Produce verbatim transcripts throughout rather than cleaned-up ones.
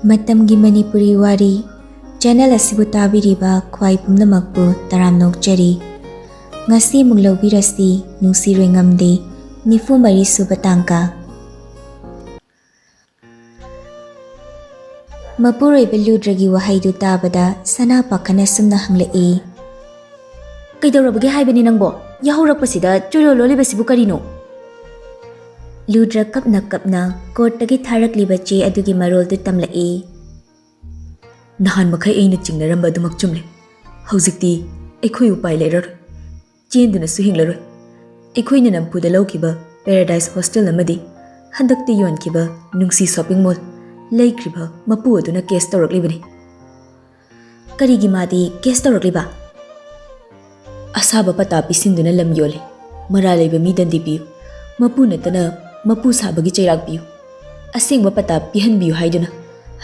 ꯃꯇꯝꯒꯤ ꯃꯅꯤꯄꯨꯔꯤ ꯋꯥꯔꯤ ꯆꯦꯅꯦꯜ ꯑꯁꯤꯕꯨ ꯇꯥꯕꯤꯔꯤꯕ ꯈ꯭ꯋꯥꯏ ꯄꯨꯝꯅꯃꯛꯄꯨ ꯇꯔꯥꯝꯅ ꯑꯣꯛꯆꯔꯤ꯫ ꯉꯁꯤ ꯑꯃꯨꯛ ꯂꯧꯕꯤꯔꯁꯤ, ꯅꯨꯡꯁꯤꯔꯣꯏ ꯉꯝꯗꯦ, ꯅꯤꯐꯨ ꯃꯔꯤ ꯁꯨꯕ ꯇꯥꯡꯀ꯫ ꯃꯄꯨꯔꯣꯏꯕ ꯂꯨꯗ꯭ꯔꯒꯤ ꯋꯥꯍꯩꯗꯨ ꯇꯥꯕꯗ ꯁꯅꯥ ꯄꯥꯈꯠꯅ ꯑꯁꯨꯝꯅ ꯍꯪꯂꯛꯏ, "ꯀꯩꯗꯧꯔꯕꯒꯦ ꯍꯥꯏꯕꯅꯤ ꯅꯪꯕꯣ? ꯌꯥꯍꯧꯔꯛꯄꯁꯤꯗ ꯆꯣꯏꯔꯣꯜ ꯂꯣꯜꯂꯤꯕꯁꯤꯕꯨ ꯀꯔꯤꯅꯣ?" ꯂꯨꯗ꯭ꯔ ꯀꯞꯅ ꯀꯞꯅ ꯀꯣꯔꯠꯇꯒꯤ ꯊꯥꯔꯛꯂꯤꯕ ꯆꯦ ꯑꯗꯨꯒꯤ ꯃꯔꯣꯜꯗꯨ ꯇꯝꯂꯛꯏ꯫ "ꯅꯍꯥꯟ ꯃꯈꯩ ꯑꯩꯅ ꯆꯤꯡꯅꯔꯝꯕ ꯑꯗꯨꯃꯛ ꯆꯨꯝꯂꯦ꯫ ꯍꯧꯖꯤꯛꯇꯤ ꯑꯩꯈꯣꯏ ꯎꯄꯥꯏ ꯂꯩꯔꯔꯣꯏ꯫ ꯆꯦꯟꯗꯨꯅꯁꯨ ꯍꯤꯡꯂꯔꯣꯏ꯫ ꯑꯩꯈꯣꯏꯅ ꯅꯝꯐꯨꯗ ꯂꯧꯈꯤꯕ ꯄꯦꯔꯥꯗꯥꯏꯁ ꯍꯣꯁꯇꯦꯜ ꯑꯃꯗꯤ ꯍꯟꯗꯛꯇ ꯌꯣꯟꯈꯤꯕ ꯅꯨꯡꯁꯤ ꯁꯣꯄꯤꯡ ꯃꯣꯜ ꯂꯩꯈ꯭ꯔꯤꯕ ꯃꯄꯨ ꯑꯗꯨꯅ ꯀꯦꯁ ꯇꯧꯔꯛꯂꯤꯕꯅꯤ꯫" "ꯀꯔꯤꯒꯤ ꯃꯥꯗꯤ ꯀꯦꯁ ꯇꯧꯔꯛꯂꯤꯕ?" "ꯑꯁꯥꯕ ꯄꯇꯥ ꯄꯤꯁꯤꯟꯗꯨꯅ ꯂꯝ ꯌꯣꯜꯂꯤ꯫ ꯃꯔꯥ ꯂꯩꯕ ꯃꯤ ꯗꯟꯗꯤ ꯄꯤꯌꯨ꯫ ꯃꯄꯨ ꯅꯠꯇꯅ ꯃꯄꯨ ꯁꯥꯕꯒꯤ ꯆꯩꯔꯥꯛ ꯄꯤꯌꯨ꯫ ꯑꯁꯦꯡꯕ ꯄꯇꯥ ꯄꯤꯍꯟꯕꯤꯌꯨ ꯍꯥꯏꯗꯨꯅ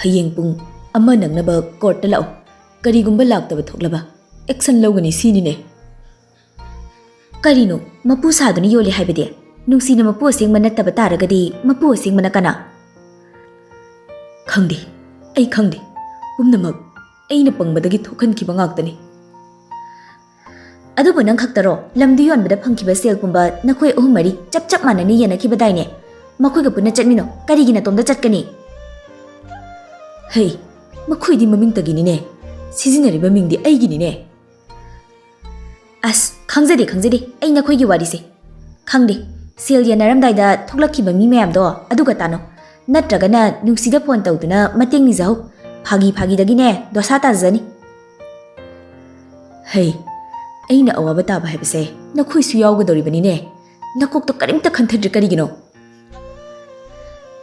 ꯍꯌꯦꯡ ꯄꯨꯡ ꯑꯃ ꯅꯪꯅꯕ ꯀꯣꯔꯠꯇ ꯂꯥꯛꯎ꯫ ꯀꯔꯤꯒꯨꯝꯕ ꯂꯥꯛꯇꯕ ꯊꯣꯛꯂꯕ ꯑꯦꯛꯁꯟ ꯂꯧꯒꯅꯤ ꯁꯤꯅꯤꯅꯦ꯫" "ꯀꯔꯤꯅꯣ ꯃꯄꯨ ꯁꯥꯗꯨꯅ ꯌꯣꯜꯂꯤ ꯍꯥꯏꯕꯗꯤ? ꯅꯨꯡꯁꯤꯅ ꯃꯄꯨ ꯑꯁꯦꯡꯕ ꯅꯠꯇꯕ ꯇꯥꯔꯒꯗꯤ ꯃꯄꯨ ꯑꯁꯦꯡꯕꯅ ꯀꯅꯥ?" "ꯈꯪꯗꯦ, ꯑꯩ ꯈꯪꯗꯦ꯫ ꯄꯨꯝꯅꯃꯛ ꯑꯩꯅ ꯄꯪꯕꯗꯒꯤ ꯊꯣꯛꯍꯟꯈꯤꯕ ꯉꯥꯛꯇꯅꯤ꯫" "ꯑꯗꯨꯕꯨ ꯅꯪ ꯈꯛꯇꯔꯣ ꯂꯝꯗꯨ ꯌꯣꯟꯕꯗ ꯐꯪꯈꯤꯕ ꯁꯦꯜ ꯄꯨꯝꯕ ꯅꯈꯣꯏ ꯑꯍꯨꯝ ꯃꯔꯤ ꯆꯞ ꯆꯞ ꯃꯥꯟꯅꯅ ꯌꯦꯟꯅꯈꯤꯕꯗꯥꯏꯅꯦ? ꯃꯈꯣꯏꯒ ꯄꯨꯟꯅ ꯆꯠꯃꯤꯟꯅꯣ, ꯀꯔꯤꯒꯤ ꯅꯇꯣꯝꯇ ꯆꯠꯀꯅꯤ?" "ꯍꯩ, ꯃꯈꯣꯏꯗꯤ ꯃꯃꯤꯡꯇꯒꯤꯅꯤꯅꯦ꯫ ꯁꯤꯖꯤꯟꯅꯔꯤꯕ ꯃꯤꯡꯗꯤ ꯑꯩꯒꯤꯅꯤꯅꯦ꯫" "ꯑꯁ, ꯈꯪꯖꯗꯦ, ꯈꯪꯖꯗꯦ ꯑꯩ ꯅꯈꯣꯏꯒꯤ ꯋꯥꯔꯤꯁꯦ꯫ ꯈꯪꯗꯦ, ꯁꯦꯜ ꯌꯦꯟꯅꯔꯝꯗꯥꯏꯗ ꯊꯣꯛꯂꯛꯈꯤꯕ ꯃꯤ ꯃꯌꯥꯝꯗꯣ ꯑꯗꯨꯒ ꯇꯥꯅꯧ꯫ ꯅꯠꯇ꯭ꯔꯒꯅ ꯅꯨꯡꯁꯤꯗ ꯐꯣꯟ ꯇꯧꯗꯨꯅ ꯃꯇꯦꯡ ꯅꯤꯖꯍꯧ꯫ ꯐꯥꯒꯤ ꯐꯥꯒꯤꯗꯒꯤꯅꯦ ꯗꯣꯁꯥ ꯇꯥꯖꯅꯤ꯫" "ꯍꯩ, ꯑꯩꯅ ꯑꯋꯥꯕ ꯇꯥꯕ ꯍꯥꯏꯕꯁꯦ ꯅꯈꯣꯏꯁꯨ ꯌꯥꯎꯒꯗꯧꯔꯤꯕꯅꯤꯅꯦ꯫ ꯅꯀꯣꯛꯇꯣ ꯀꯔꯤꯝꯇ ꯈꯟꯊꯗ꯭ꯔꯤ ꯀꯔꯤꯒꯤꯅꯣ?"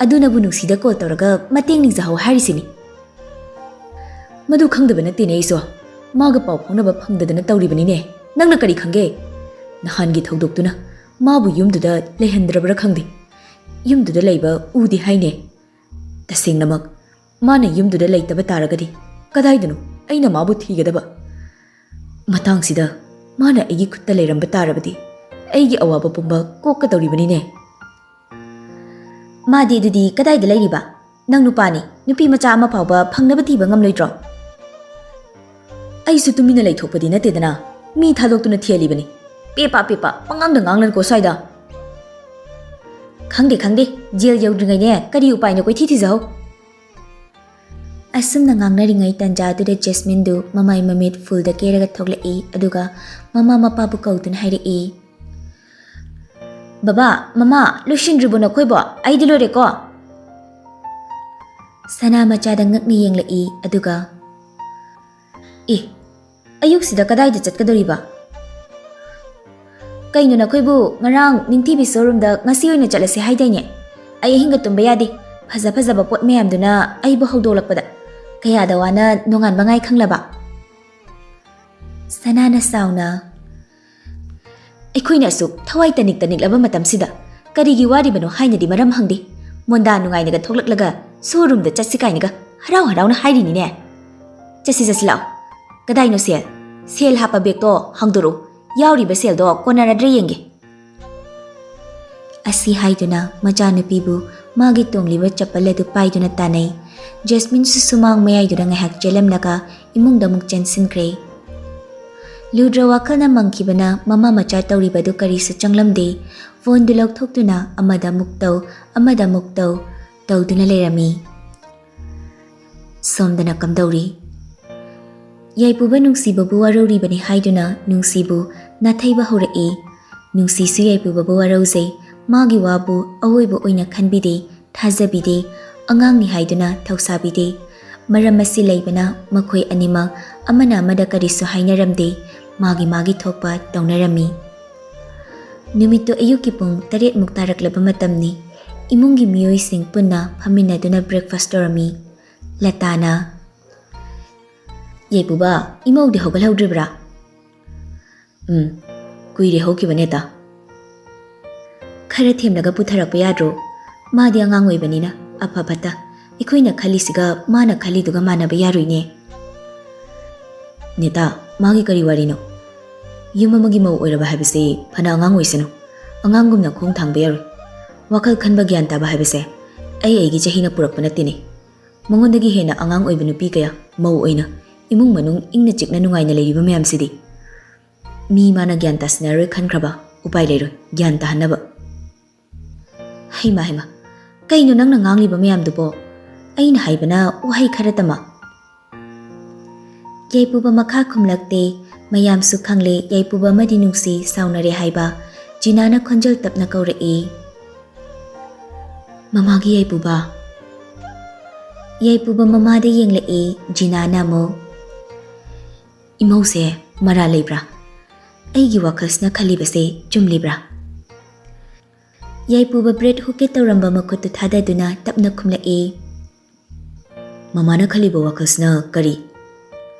"ꯑꯗꯨꯅꯕꯨ ꯅꯨꯡꯁꯤꯗ ꯀꯣꯜ ꯇꯧꯔꯒ ꯃꯇꯦꯡ ꯅꯤꯖꯍꯧ ꯍꯥꯏꯔꯤꯁꯤꯅꯤ꯫" "ꯃꯗꯨ ꯈꯪꯗꯕ ꯅꯠꯇꯦꯅꯦ ꯑꯩꯁꯨ꯫ ꯃꯥꯒ ꯄꯥꯎ ꯐꯥꯎꯅꯕ ꯐꯪꯗꯗꯅ ꯇꯧꯔꯤꯕꯅꯤꯅꯦ꯫ ꯅꯪꯅ ꯀꯔꯤ ꯈꯪꯒꯦ? ꯅꯍꯥꯟꯒꯤ ꯊꯧꯗꯣꯛꯇꯨꯅ ꯃꯥꯕꯨ ꯌꯨꯝꯗꯨꯗ ꯂꯩꯍꯟꯗ꯭ꯔꯕ꯭ꯔꯥ ꯈꯪꯗꯦ꯫ ꯌꯨꯝꯗꯨꯗ ꯂꯩꯕ ꯎꯗꯦ ꯍꯥꯏꯅꯦ꯫ ꯇꯁꯦꯡꯅꯃꯛ ꯃꯥꯅ ꯌꯨꯝꯗꯨꯗ ꯂꯩꯇꯕ ꯇꯥꯔꯒꯗꯤ ꯀꯗꯥꯏꯗꯅꯣ ꯑꯩꯅ ꯃꯥꯕꯨ ꯊꯤꯒꯗꯕ? ꯃꯇꯥꯡꯁꯤꯗ ꯃꯥꯅ ꯑꯩꯒꯤ ꯈꯨꯠꯇ ꯂꯩꯔꯝꯕ ꯇꯥꯔꯕꯗꯤ ꯑꯩꯒꯤ ꯑꯋꯥꯕ ꯄꯨꯝꯕ ꯀꯣꯛꯀꯗꯧꯔꯤꯕꯅꯤꯅꯦ꯫" "ꯃꯥꯗꯤ ꯑꯗꯨꯗꯤ ꯀꯗꯥꯏꯗ ꯂꯩꯔꯤꯕ? "ꯅꯪ ꯅꯨꯄꯥꯅꯤ, ꯅꯨꯄꯤ ꯃꯆꯥ ꯑꯃ ꯐꯥꯎꯕ ꯐꯪꯅꯕ ꯊꯤꯕ ꯉꯝꯂꯣꯏꯗ꯭ꯔꯣ?" "ꯑꯩꯁꯨ ꯇꯨꯃꯤꯟꯅ ꯂꯩꯊꯣꯛꯄꯗꯤ ꯅꯠꯇꯦꯗꯅ, ꯃꯤ ꯊꯥꯗꯣꯛꯇꯨꯅ ꯊꯤꯍꯜꯂꯤꯕꯅꯤ꯫ ꯄꯦꯄꯥ ꯄꯦꯄꯥ ꯄꯉꯥꯡꯗ ꯉꯥꯡꯂꯅꯨꯀꯣ ꯁ꯭ꯋꯥꯏꯗ꯫" "ꯈꯪꯗꯦ ꯈꯪꯗꯦ, ꯖꯦꯜ ꯌꯧꯗ꯭ꯔꯤꯉꯩꯅꯦ ꯀꯔꯤ ꯎꯄꯥꯏꯅꯣ, ꯀꯣꯏꯊꯤ ꯊꯤꯖꯍꯧ꯫" ꯑꯁꯨꯝꯅ ꯉꯥꯡꯅꯔꯤꯉꯩ ꯇꯟꯖꯥꯗꯨꯗ ꯖꯦꯁꯃꯤꯟꯗꯨ ꯃꯃꯥꯏ ꯃꯃꯤꯠ ꯐꯨꯜꯗ ꯀꯦꯔꯒ ꯊꯣꯛꯂꯛꯏ, ꯑꯗꯨꯒ ꯃꯃꯥ ꯃꯄꯥꯕꯨ ꯀꯧꯗꯨꯅ ꯍꯥꯏꯔꯛꯏ, "ꯕꯕꯥ, ꯃꯃꯥ, ꯂꯣꯏꯁꯤꯟꯗ꯭ꯔꯤꯕꯣ ꯅꯈꯣꯏꯕꯣ? ꯑꯩꯗꯤ ꯂꯣꯏꯔꯦꯀꯣ꯫" ꯁꯅꯥ ꯃꯆꯥꯗ ꯉꯛꯅ ꯌꯦꯡꯂꯛꯏ, ꯑꯗꯨꯒ, "ꯑꯦ, ꯑꯌꯨꯛꯁꯤꯗ ꯀꯗꯥꯏꯗ ꯆꯠꯀꯗꯧꯔꯤꯕ? ꯀꯩꯅꯣ ꯅꯈꯣꯏꯕꯨ ꯉꯔꯥꯡ ꯅꯤꯡꯊꯤꯕꯤ ꯁꯣꯔꯨꯝꯗ ꯉꯁꯤ ꯑꯣꯏꯅ ꯆꯠꯂꯁꯦ ꯍꯥꯏꯗꯥꯏꯅꯦ? ꯑꯩ ꯑꯍꯤꯡꯒ ꯇꯨꯝꯕ ꯌꯥꯗꯦ, ꯐꯖ ꯐꯖꯕ ꯄꯣꯠ ꯃꯌꯥꯝꯗꯨꯅ ꯑꯩꯕꯨ ꯍꯧꯗꯣꯛꯂꯛꯄꯗ꯫ ꯀꯌꯥꯗ ꯋꯥꯅ ꯅꯣꯡꯉꯥꯟꯕ ꯉꯥꯏ ꯈꯪꯂꯕ?" ꯁꯅꯥꯅ ꯁꯥꯎꯅ, "ꯑꯩꯈꯣꯏꯅ ꯑꯁꯨꯛ ꯊꯋꯥꯏ ꯇꯅꯤꯛ ꯇꯅꯤꯛꯂꯕ ꯃꯇꯝꯁꯤꯗ ꯀꯔꯤꯒꯤ ꯋꯥꯔꯤꯕꯅꯣ ꯍꯥꯏꯅꯗꯤ ꯃꯔꯝ ꯍꯪꯗꯦ꯫ ꯃꯣꯟꯗꯥ ꯅꯨꯡꯉꯥꯏꯅꯒ ꯊꯣꯛꯂꯛꯂꯒ ꯁꯣꯔꯨꯝꯗ ꯆꯠꯁꯤ ꯀꯥꯏꯅꯒ ꯍꯔꯥꯎ ꯍꯔꯥꯎꯅ ꯍꯥꯏꯔꯤꯅꯤꯅꯦ꯫ ꯆꯠꯁꯤ ꯆꯠꯁꯤ ꯂꯥꯛꯑꯣ꯫ ꯀꯗꯥꯏꯅꯣ ꯁꯦꯜ? ꯁꯦꯜ ꯍꯥꯞꯄ ꯕꯦꯒꯇꯣ ꯍꯥꯡꯗꯣꯔꯛꯎ꯫ ꯌꯥꯎꯔꯤꯕ ꯁꯦꯜꯗꯣ ꯀꯣꯟꯅꯔꯗ꯭ꯔꯥ ꯌꯦꯡꯒꯦ꯫" ꯑꯁꯤ ꯍꯥꯏꯗꯨꯅ ꯃꯆꯥꯅꯨꯄꯤꯕꯨ ꯃꯥꯒꯤ ꯇꯣꯡꯂꯤꯕ ꯆꯄꯜ ꯑꯗꯨ ꯄꯥꯏꯗꯨꯅ ꯇꯥꯟꯅꯩ꯫ ꯖꯦꯁꯃꯤꯟꯁꯨ ꯁꯨꯃꯥꯡ ꯃꯌꯥꯏꯗꯨꯗ ꯉꯥꯏꯍꯥꯛ ꯆꯦꯜꯂꯝꯂꯒ ꯏꯃꯨꯡꯗ ꯑꯃꯨꯛ ꯆꯦꯟꯁꯤꯟꯈ꯭ꯔꯦ꯫ ꯂꯨꯗ꯭ꯔ ꯋꯥꯈꯜꯅ ꯃꯪꯈꯤꯕꯅ ꯃꯃꯥ ꯃꯆꯥ ꯇꯧꯔꯤꯕꯗꯨ ꯀꯔꯤꯁꯨ ꯆꯪꯂꯝꯗꯦ꯫ ꯐꯣꯟꯗꯨ ꯂꯧꯊꯣꯛꯇꯨꯅ ꯑꯃꯗ ꯑꯃꯨꯛ ꯇꯧ, ꯑꯃꯗ ꯑꯃꯨꯛ ꯇꯧ, ꯇꯧꯗꯨꯅ ꯂꯩꯔꯝꯃꯤ꯫ ꯁꯣꯝꯗꯅ ꯀꯝꯗꯧꯔꯤ? ꯌꯥꯏꯄꯨꯕ ꯅꯨꯡꯁꯤꯕꯕꯨ ꯋꯥꯔꯧꯔꯤꯕꯅꯤ ꯍꯥꯏꯗꯨꯅ ꯅꯨꯡꯁꯤꯕꯨ ꯅꯥꯊꯩꯕ ꯍꯧꯔꯛꯏ꯫ ꯅꯨꯡꯁꯤꯁꯨ ꯌꯥꯏꯄꯨꯕꯕꯨ ꯋꯥꯔꯧꯖꯩ꯫ ꯃꯥꯒꯤ ꯋꯥꯕꯨ ꯑꯋꯣꯏꯕ ꯑꯣꯏꯅ ꯈꯟꯕꯤꯗꯦ, ꯊꯥꯖꯕꯤꯗꯦ, ꯑꯉꯥꯡꯅꯤ ꯍꯥꯏꯗꯨꯅ ꯊꯧꯁꯥꯕꯤꯗꯦ꯫ ꯃꯔꯝ ꯑꯁꯤ ꯂꯩꯕꯅ ꯃꯈꯣꯏ ꯑꯅꯤꯃꯛ ꯑꯃꯅ ꯑꯃꯗ ꯀꯔꯤꯁꯨ ꯍꯥꯏꯅꯔꯝꯗꯦ, ꯃꯥꯒꯤ ꯃꯥꯒꯤ ꯊꯣꯛꯄ ꯇꯧꯅꯔꯝꯃꯤ꯫ ꯅꯨꯃꯤꯠꯇꯨ ꯑꯌꯨꯛꯀꯤ ꯄꯨꯡ ꯇꯔꯦꯠꯃꯨꯛ ꯇꯥꯔꯛꯂꯕ ꯃꯇꯝꯅꯤ꯫ ꯏꯃꯨꯡꯒꯤ ꯃꯤꯑꯣꯏꯁꯤꯡ ꯄꯨꯟꯅ ꯐꯝꯃꯤꯟꯅꯗꯨꯅ ꯕ꯭ꯔꯦꯛꯐꯥꯁ ꯇꯧꯔꯝꯃꯤ꯫ ꯂꯇꯥꯅ, "ꯌꯥꯏꯄꯨꯕ, ꯏꯃꯧꯗꯤ ꯍꯧꯒꯠꯍꯧꯗ꯭ꯔꯤꯕ꯭ꯔꯥ?" "ꯎꯝ, ꯀꯨꯏꯔꯦ ꯍꯧꯈꯤꯕ ꯅꯦꯇꯥ꯫" "ꯈꯔ ꯊꯦꯝꯂꯒ ꯄꯨꯊꯔꯛꯄ ꯌꯥꯗ꯭ꯔꯣ? ꯃꯥꯗꯤ ꯑꯉꯥꯡ ꯑꯣꯏꯕꯅꯤꯅ꯫ ꯑꯐ ꯐꯠꯇ ꯑꯩꯈꯣꯏꯅ ꯈꯜꯂꯤꯁꯤꯒ ꯃꯥꯅ ꯈꯜꯂꯤꯗꯨꯒ ꯃꯥꯟꯅꯕ ꯌꯥꯔꯣꯏꯅꯦ꯫" "ꯅꯦꯇꯥ, ꯃꯥꯒꯤ ꯀꯔꯤ ꯋꯥꯔꯤꯅꯣ? ꯌꯨꯝ ꯑꯃꯒꯤ ꯃꯧ ꯑꯣꯏꯔꯕ ꯍꯥꯏꯕꯁꯤ ꯐꯅ ꯑꯉꯥꯡ ꯑꯣꯏꯁꯅꯨ, ꯑꯉꯥꯡꯒꯨꯝꯅ ꯈꯣꯡ ꯊꯥꯡꯕ ꯌꯥꯔꯣꯏ꯫ ꯋꯥꯈꯜ ꯈꯟꯕ, ꯒ꯭ꯌꯥꯟ ꯇꯥꯕ ꯍꯥꯏꯕꯁꯦ ꯑꯩ ꯑꯩꯒꯤ ꯆꯍꯤꯅ ꯄꯨꯔꯛꯄ ꯅꯠꯇꯦꯅꯦ꯫ ꯃꯉꯣꯟꯗꯒꯤ ꯍꯦꯟꯅ ꯑꯉꯥꯡ ꯑꯣꯏꯕ ꯅꯨꯄꯤ ꯀꯌꯥ ꯃꯧ ꯑꯣꯏꯅ ꯏꯃꯨꯡ ꯃꯅꯨꯡ ꯏꯪꯅ ꯆꯤꯛꯅ ꯅꯨꯡꯉꯥꯏꯅ ꯂꯩꯔꯤꯕ ꯃꯌꯥꯝꯁꯤꯗꯤ꯫ ꯃꯤ ꯃꯥꯅ ꯒ꯭ꯌꯥꯟ ꯇꯥꯁꯤꯟꯅꯔꯣꯏ ꯈꯟꯈ꯭ꯔꯕ, ꯎꯄꯥꯏ ꯂꯩꯔꯣꯏ ꯒ꯭ꯌꯥꯟ ꯇꯥꯍꯟꯅꯕ꯫ ꯍꯩꯃꯥ ꯍꯩꯃꯥ, ꯀꯩꯅꯣ ꯅꯪꯅ ꯉꯥꯡꯂꯤꯕ ꯃꯌꯥꯝꯗꯨꯕꯣ? ꯑꯩꯅ ꯍꯥꯏꯕꯅ ꯋꯥꯍꯩ ꯈꯔꯇꯃꯛ꯫ ꯌꯥꯏꯄꯨꯕ ꯃꯈꯥ ꯈꯨꯝꯂꯛꯇꯦ꯫ ꯃꯌꯥꯝꯁꯨ ꯈꯪꯂꯦ ꯌꯥꯏꯄꯨꯕ ꯑꯃꯗꯤ ꯅꯨꯡꯁꯤ ꯁꯥꯎꯅꯔꯦ ꯍꯥꯏꯕ꯫ ꯖꯤꯅꯥꯅ ꯈꯣꯟꯖꯦꯜ ꯇꯞꯅ ꯀꯧꯔꯛꯏ, "ꯃꯃꯥꯒꯤ ꯌꯥꯏꯄꯨꯕ?" ꯌꯥꯏꯄꯨꯕ ꯃꯃꯥꯗ ꯌꯦꯡꯂꯛꯏ꯫ ꯖꯤꯅꯥꯅ ꯑꯃꯨꯛ, "ꯏꯃꯧꯁꯦ ꯃꯔꯥ ꯂꯩꯕ꯭ꯔꯥ? ꯑꯩꯒꯤ ꯋꯥꯈꯜꯁꯤꯅ ꯈꯜꯂꯤꯕꯁꯦ ꯆꯨꯝꯂꯤꯕ꯭ꯔꯥ?" ꯌꯥꯏꯄꯨꯕ ꯕ꯭ꯔꯦꯗ ꯍꯨꯀꯦ ꯇꯧꯔꯝꯕ ꯃꯈꯨꯠꯇꯨ ꯊꯥꯗꯗꯨꯅ ꯇꯞꯅ ꯈꯨꯝꯂꯛꯏ, "ꯃꯃꯥꯅ ꯈꯜꯂꯤꯕ ꯋꯥꯈꯜꯁꯤꯅ ꯀꯔꯤ?"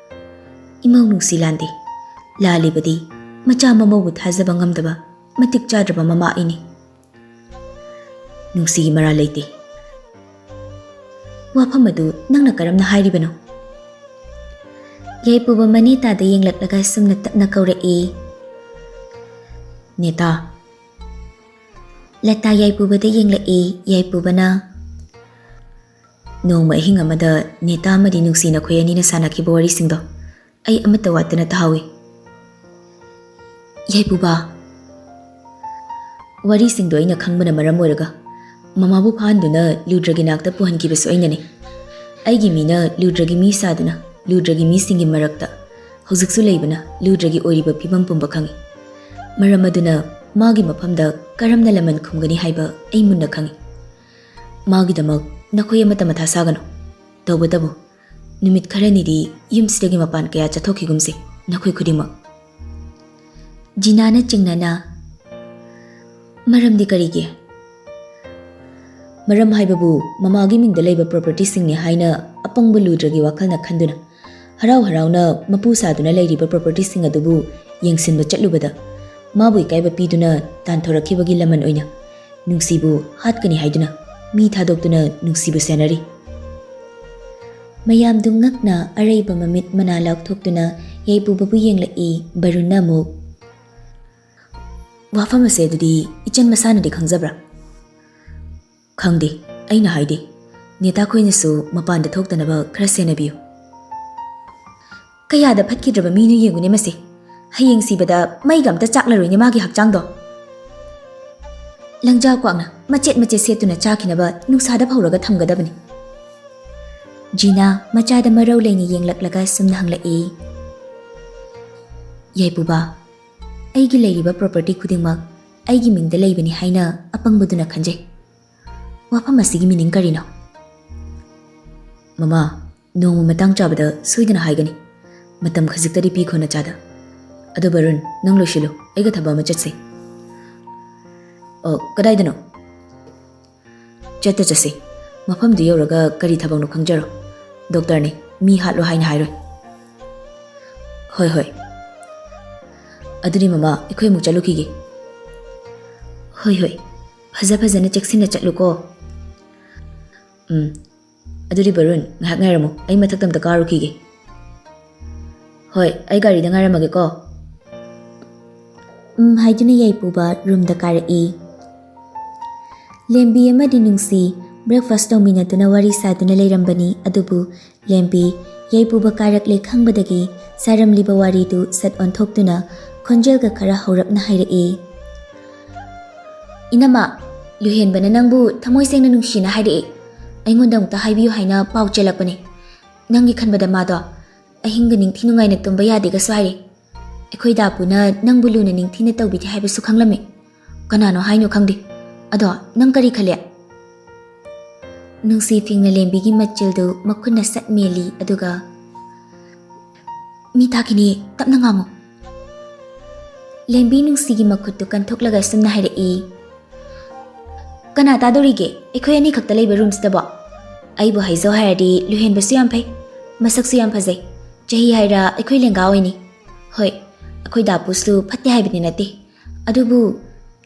"ꯏꯃꯧ ꯅꯨꯡꯁꯤ ꯂꯥꯟꯗꯦ꯫ ꯂꯥꯜꯂꯤꯕꯗꯤ ꯃꯆꯥ ꯃꯃꯧꯕꯨ ꯊꯥꯖꯕ ꯉꯝꯗꯕ ꯃꯇꯤꯛ ꯆꯥꯗ꯭ꯔꯕ ꯃꯃꯥ ꯑꯩꯅꯤ꯫ ꯅꯨꯡꯁꯤꯒꯤ ꯃꯔꯥꯜ ꯂꯩꯇꯦ꯫" "ꯋꯥꯐꯝ ꯑꯗꯨ ꯅꯪꯅ ꯀꯔꯝꯅ ꯍꯥꯏꯔꯤꯕꯅꯣ?" ꯌꯥꯏꯄꯨꯕ ꯃꯅꯦꯇꯥꯗ ꯌꯦꯡꯂꯛꯂꯒ ꯁꯨꯝꯅ ꯇꯞꯅ ꯀꯧꯔꯛꯏ, "ꯅꯦꯇꯥ꯫" ꯂꯇꯥ ꯌꯥꯏꯄꯨꯕꯗ ꯌꯦꯡꯂꯛꯏ꯫ ꯌꯥꯏꯄꯨꯕꯅ, "ꯅꯣꯡꯃ ꯑꯍꯤꯡ ꯑꯃꯗ ꯅꯦꯇꯥ ꯑꯃꯗꯤ ꯅꯨꯡꯁꯤ ꯅꯈꯣꯏ ꯑꯅꯤꯅ ꯁꯥꯟꯅꯈꯤꯕ ꯋꯥꯔꯤꯁꯤꯡꯗꯣ ꯑꯩ ꯑꯃꯠꯇ ꯋꯥꯠꯇꯅ ꯇꯥꯍꯧꯏ꯫" "ꯌꯥꯏꯄꯨꯕ?" "ꯋꯥꯔꯤꯁꯤꯡꯗꯣ ꯑꯩꯅ ꯈꯪꯕꯅ ꯃꯔꯝ ꯑꯣꯏꯔꯒ ꯃꯃꯥꯕꯨ ꯐꯥꯍꯟꯗꯨꯅ ꯂꯨꯗ꯭ꯔꯒꯤ ꯅꯥꯛꯇ ꯄꯨꯍꯟꯈꯤꯕꯁꯨ ꯑꯩꯅꯅꯤ꯫ ꯑꯩꯒꯤ ꯃꯤꯅ ꯂꯨꯗ꯭ꯔꯒꯤ ꯃꯤ ꯁꯥꯗꯨꯅ ꯂꯨꯗ꯭ꯔꯒꯤ ꯃꯤꯁꯤꯡꯒꯤ ꯃꯔꯛꯇ ꯍꯧꯖꯤꯛꯁꯨ ꯂꯩꯕꯅ ꯂꯨꯗ꯭ꯔꯒꯤ ꯑꯣꯏꯔꯤꯕ ꯐꯤꯕꯝ ꯄꯨꯝꯕ ꯈꯪꯏ꯫ ꯃꯔꯝ ꯑꯗꯨꯅ ꯃꯥꯒꯤ ꯃꯐꯝꯗ ꯀꯔꯝꯅ ꯂꯃꯟ ꯈꯨꯝꯒꯅꯤ ꯍꯥꯏꯕ ꯑꯩ ꯃꯨꯟꯅ ꯈꯪꯏ꯫ ꯃꯥꯒꯤꯗꯃꯛ ꯅꯈꯣꯏ ꯑꯃꯠꯇ ꯃꯊꯥ ꯁꯥꯒꯅꯨ꯫ ꯇꯧꯕꯇꯕꯨ ꯅꯨꯃꯤꯠ ꯈꯔꯅꯤꯗꯤ ꯌꯨꯝꯁꯤꯗꯒꯤ ꯃꯄꯥꯟ ꯀꯌꯥ ꯆꯠꯊꯣꯛꯈꯤꯒꯨꯝꯁꯦ, ꯅꯈꯣꯏ ꯈꯨꯗꯤꯡꯃꯛ꯫" ꯖꯤꯅꯥꯅ ꯆꯤꯡꯅꯅ, "ꯃꯔꯝꯗꯤ ꯀꯔꯤꯒꯤ?" "ꯃꯔꯝ ꯍꯥꯏꯕꯕꯨ ꯃꯃꯥꯒꯤ ꯃꯤꯡꯗ ꯂꯩꯕ ꯄ꯭ꯔꯣꯄꯔꯇꯤꯁꯤꯡꯅꯤ ꯍꯥꯏꯅ ꯑꯄꯪꯕ ꯂꯨꯗ꯭ꯔꯒꯤ ꯋꯥꯈꯜꯅ ꯈꯟꯗꯨꯅ ꯍꯔꯥꯎ ꯍꯔꯥꯎꯅ ꯃꯄꯨ ꯁꯥꯗꯨꯅ ꯂꯩꯔꯤꯕ ꯄ꯭ꯔꯣꯄꯔꯇꯤꯁꯤꯡ ꯑꯗꯨꯕꯨ ꯌꯦꯡꯁꯤꯟꯕ ꯆꯠꯂꯨꯕꯗ ꯃꯥꯕꯨ ꯏꯀꯥꯏꯕ ꯄꯤꯗꯨꯅ ꯇꯥꯟꯊꯣꯔꯛꯈꯤꯕꯒꯤ ꯂꯃꯟ ꯑꯣꯏꯅ ꯅꯨꯡꯁꯤꯕꯨ ꯍꯥꯠꯀꯅꯤ ꯍꯥꯏꯗꯨꯅ ꯃꯤ ꯊꯥꯗꯣꯛꯇꯨꯅ ꯅꯨꯡꯁꯤꯕꯨ ꯁꯦꯟꯅꯔꯤ꯫" ꯃꯌꯥꯝꯗꯨ ꯉꯛꯅ ꯑꯔꯩꯕ ꯃꯃꯤꯠ ꯃꯅꯥ ꯂꯥꯎꯊꯣꯛꯇꯨꯅ ꯌꯥꯏꯄꯨꯕꯕꯨ ꯌꯦꯡꯂꯛꯏ꯫ ꯕꯔꯨꯟꯅ ꯑꯃꯨꯛ, "ꯋꯥꯐꯝ ꯑꯁꯦ ꯑꯗꯨꯗꯤ ꯏꯆꯟ ꯃꯁꯥꯅꯗꯤ ꯈꯪꯖꯕ꯭ꯔꯥ?" "ꯈꯪꯗꯦ, ꯑꯩꯅ ꯍꯥꯏꯗꯤ, ꯅꯦꯇꯥ ꯈꯣꯏꯅꯁꯨ ꯃꯄꯥꯟꯗ ꯊꯣꯛꯇꯅꯕ ꯈꯔ ꯁꯦꯟꯅꯕꯤꯌꯨ꯫ ꯀꯌꯥꯗ ꯐꯠꯈꯤꯗ꯭ꯔꯕ ꯃꯤꯅꯣ ꯌꯦꯡꯉꯨꯅꯦ ꯃꯁꯦ꯫ ꯍꯌꯦꯡ ꯁꯤꯕꯗ ꯃꯩꯒ ꯑꯝꯇ ꯆꯥꯛꯂꯔꯣꯏꯅꯦ ꯃꯥꯒꯤ ꯍꯛꯆꯥꯡꯗꯣ꯫ ꯂꯪꯖꯥ ꯀ꯭ꯋꯥꯛꯅ ꯃꯆꯦꯠ ꯃꯆꯦꯠ ꯁꯦꯠꯇꯨꯅ ꯆꯥꯈꯤꯅꯕ ꯅꯨꯡꯁꯥꯗ ꯐꯧꯔꯒ ꯊꯝꯒꯗꯕꯅꯤ꯫ ꯖꯤꯅꯥ ꯃꯆꯥꯗ ꯃꯔꯧ ꯂꯩꯅ ꯌꯦꯡꯂꯛꯂꯒ ꯁꯨꯝꯅ ꯍꯪꯂꯛꯏ, "ꯌꯥꯏꯄꯨꯕ, ꯑꯩꯒꯤ ꯂꯩꯔꯤꯕ property ꯈꯨꯗꯤꯡꯃꯛ ꯑꯩꯒꯤ ꯃꯤꯡꯗ ꯂꯩꯕꯅꯤ ꯍꯥꯏꯅ ꯑꯄꯪꯕꯗꯨꯅ ꯈꯟꯖꯩ꯫ ꯋꯥꯐꯝ ꯑꯁꯤꯒꯤ meaning ꯀꯔꯤꯅꯣ?" "ꯃꯃꯥ, ꯅꯣꯡꯃ ꯃꯇꯥꯡ ꯆꯥꯕꯗ ꯁꯣꯏꯗꯅ ꯍꯥꯏꯒꯅꯤ꯫ ꯃꯇꯝ ꯈꯖꯤꯛꯇꯗꯤ ꯄꯤꯈꯣ ꯅꯆꯥꯗ꯫ ꯑꯗꯣ ꯕꯔꯨꯟ, ꯅꯪ ꯂꯣꯏꯁꯤꯜꯂꯨ, ꯑꯩꯒ ꯊꯕꯛ ꯑꯃ ꯆꯠꯁꯦ꯫" "ꯑꯣ, ꯀꯗꯥꯏꯗꯅꯣ?" "ꯆꯠꯇ ꯆꯠꯁꯤ꯫ ꯃꯐꯝꯗꯨ ꯌꯧꯔꯒ ꯀꯔꯤ ꯊꯕꯛꯅꯣ ꯈꯪꯖꯔꯣ꯫ ꯗꯣꯛꯇꯔꯅꯤ, ꯃꯤ ꯍꯥꯠꯂꯣ ꯍꯥꯏꯅ ꯍꯥꯏꯔꯣꯏ꯫" "ꯍꯣꯏ, ꯍꯣꯏ꯫ ꯑꯗꯨꯗꯤ ꯃꯃꯥ, ꯑꯩꯈꯣꯏ ꯑꯃꯨꯛ ꯆꯠꯂꯨꯈꯤꯒꯦ꯫" "ꯍꯣꯏ, ꯍꯣꯏ꯫ ꯐꯖ ꯐꯖꯅ ꯆꯦꯛꯁꯤꯟꯅ ꯆꯠꯂꯨꯀꯣ꯫" "ꯎꯝ꯫ ꯑꯗꯨꯗꯤ ꯕꯔꯨꯟ, ꯉꯥꯏꯍꯥꯛ ꯉꯥꯏꯔꯝꯃꯨ, ꯑꯩ ꯃꯊꯛꯇ ꯑꯝꯇ ꯀꯥꯔꯨꯈꯤꯒꯦ꯫" "ꯍꯣꯏ, ꯑꯩ ꯒꯥꯔꯤꯗ ꯉꯥꯏꯔꯝꯃꯒꯦꯀꯣ꯫" ꯎꯝ ꯍꯥꯏꯗꯨꯅ ꯌꯥꯏꯄꯨꯕ ꯔꯨꯝꯗ ꯀꯥꯔꯛꯏ꯫ ꯂꯦꯝꯕꯤ ꯑꯃꯗꯤ ꯅꯨꯡꯁꯤ breakfast ꯇꯧꯃꯤꯟꯅꯗꯨꯅ ꯋꯥꯔꯤ ꯁꯥꯗꯨꯅ ꯂꯩꯔꯝꯕꯅꯤ꯫ ꯑꯗꯨꯕꯨ ꯂꯦꯝꯕꯤ ꯌꯥꯏꯄꯨꯕ ꯀꯥꯔꯛꯂꯦ ꯈꯪꯕꯗꯒꯤ ꯁꯥꯔꯝꯂꯤꯕ ꯋꯥꯔꯤꯗꯨ ꯁꯠ ꯑꯣꯟꯊꯣꯛꯇꯨꯅ ꯈꯣꯟꯖꯦꯜꯒ ꯈꯔ ꯍꯧꯔꯞꯅ ꯍꯥꯏꯔꯛꯏ, "ꯏꯅꯝꯃ, ꯂꯨꯍꯦꯟꯕꯅ ꯅꯪꯕꯨ ꯊꯃꯣꯏ ꯁꯦꯡꯅ ꯅꯨꯡꯁꯤꯅ ꯍꯥꯏꯔꯛꯏ꯫ ꯑꯩꯉꯣꯟꯗ ꯑꯃꯨꯛꯇ ꯍꯥꯏꯕꯤꯌꯨ ꯍꯥꯏꯅ ꯄꯥꯎ ꯆꯦꯜꯂꯛꯄꯅꯦ꯫ ꯅꯪꯒꯤ ꯈꯟꯕꯗ ꯃꯥꯗꯣ ꯑꯍꯤꯡꯒ ꯅꯤꯡꯊꯤ ꯅꯨꯡꯉꯥꯏꯅ ꯇꯨꯝꯕ ꯌꯥꯗꯦꯒꯁꯨ ꯍꯥꯏꯔꯤ꯫ ꯑꯩꯈꯣꯏ ꯗꯥꯄꯨꯅ ꯅꯪꯕꯨ ꯂꯨꯅ ꯅꯤꯡꯊꯤꯅ ꯇꯧꯕꯤꯗꯦ ꯍꯥꯏꯕꯁꯨ ꯈꯪꯂꯝꯃꯤ꯫ ꯀꯅꯥꯅꯣ ꯍꯥꯏꯅꯣ ꯈꯪꯗꯦ꯫ ꯑꯗꯣ ꯅꯪ ꯀꯔꯤ ꯈꯜꯂꯤ?" ꯅꯨꯡꯁꯤ ꯐꯤꯡꯅ ꯂꯦꯝꯕꯤꯒꯤ ꯃꯆꯤꯜꯗꯨ ꯃꯈꯨꯠꯅ ꯁꯠ ꯃꯦꯜꯂꯤ, ꯑꯗꯨꯒ, "ꯃꯤ ꯇꯥꯈꯤꯅꯤ, ꯇꯞꯅ ꯉꯥꯡꯉꯨ꯫" ꯂꯦꯝꯕꯤ ꯅꯨꯡꯁꯤꯒꯤ ꯃꯈꯨꯠꯇꯨ ꯀꯟꯊꯣꯛꯂꯒ ꯁꯨꯝꯅ ꯍꯥꯏꯔꯛꯏ, "ꯀꯅꯥ ꯇꯥꯗꯧꯔꯤꯒꯦ? ꯑꯩꯈꯣꯏ ꯑꯅꯤꯈꯛꯇ ꯂꯩꯕ ꯔꯨꯝꯁꯤꯗꯕꯣ? ꯑꯩꯕꯨ ꯍꯥꯏꯖꯧ ꯍꯥꯏꯔꯗꯤ ꯂꯨꯍꯦꯟꯕꯁꯨ ꯌꯥꯝ ꯐꯩ, ꯃꯁꯛꯁꯨ ꯌꯥꯝ ꯐꯖꯩ, ꯆꯍꯤ ꯍꯥꯏꯔ ꯑꯩꯈꯣꯏ ꯂꯦꯡꯒꯥ ꯑꯣꯏꯅꯤ꯫ ꯍꯣꯏ, ꯑꯩꯈꯣꯏ ꯗꯥꯄꯨꯁꯨ ꯐꯠꯇꯦ ꯍꯥꯏꯕꯗꯤ ꯅꯠꯇꯦ, ꯑꯗꯨꯕꯨ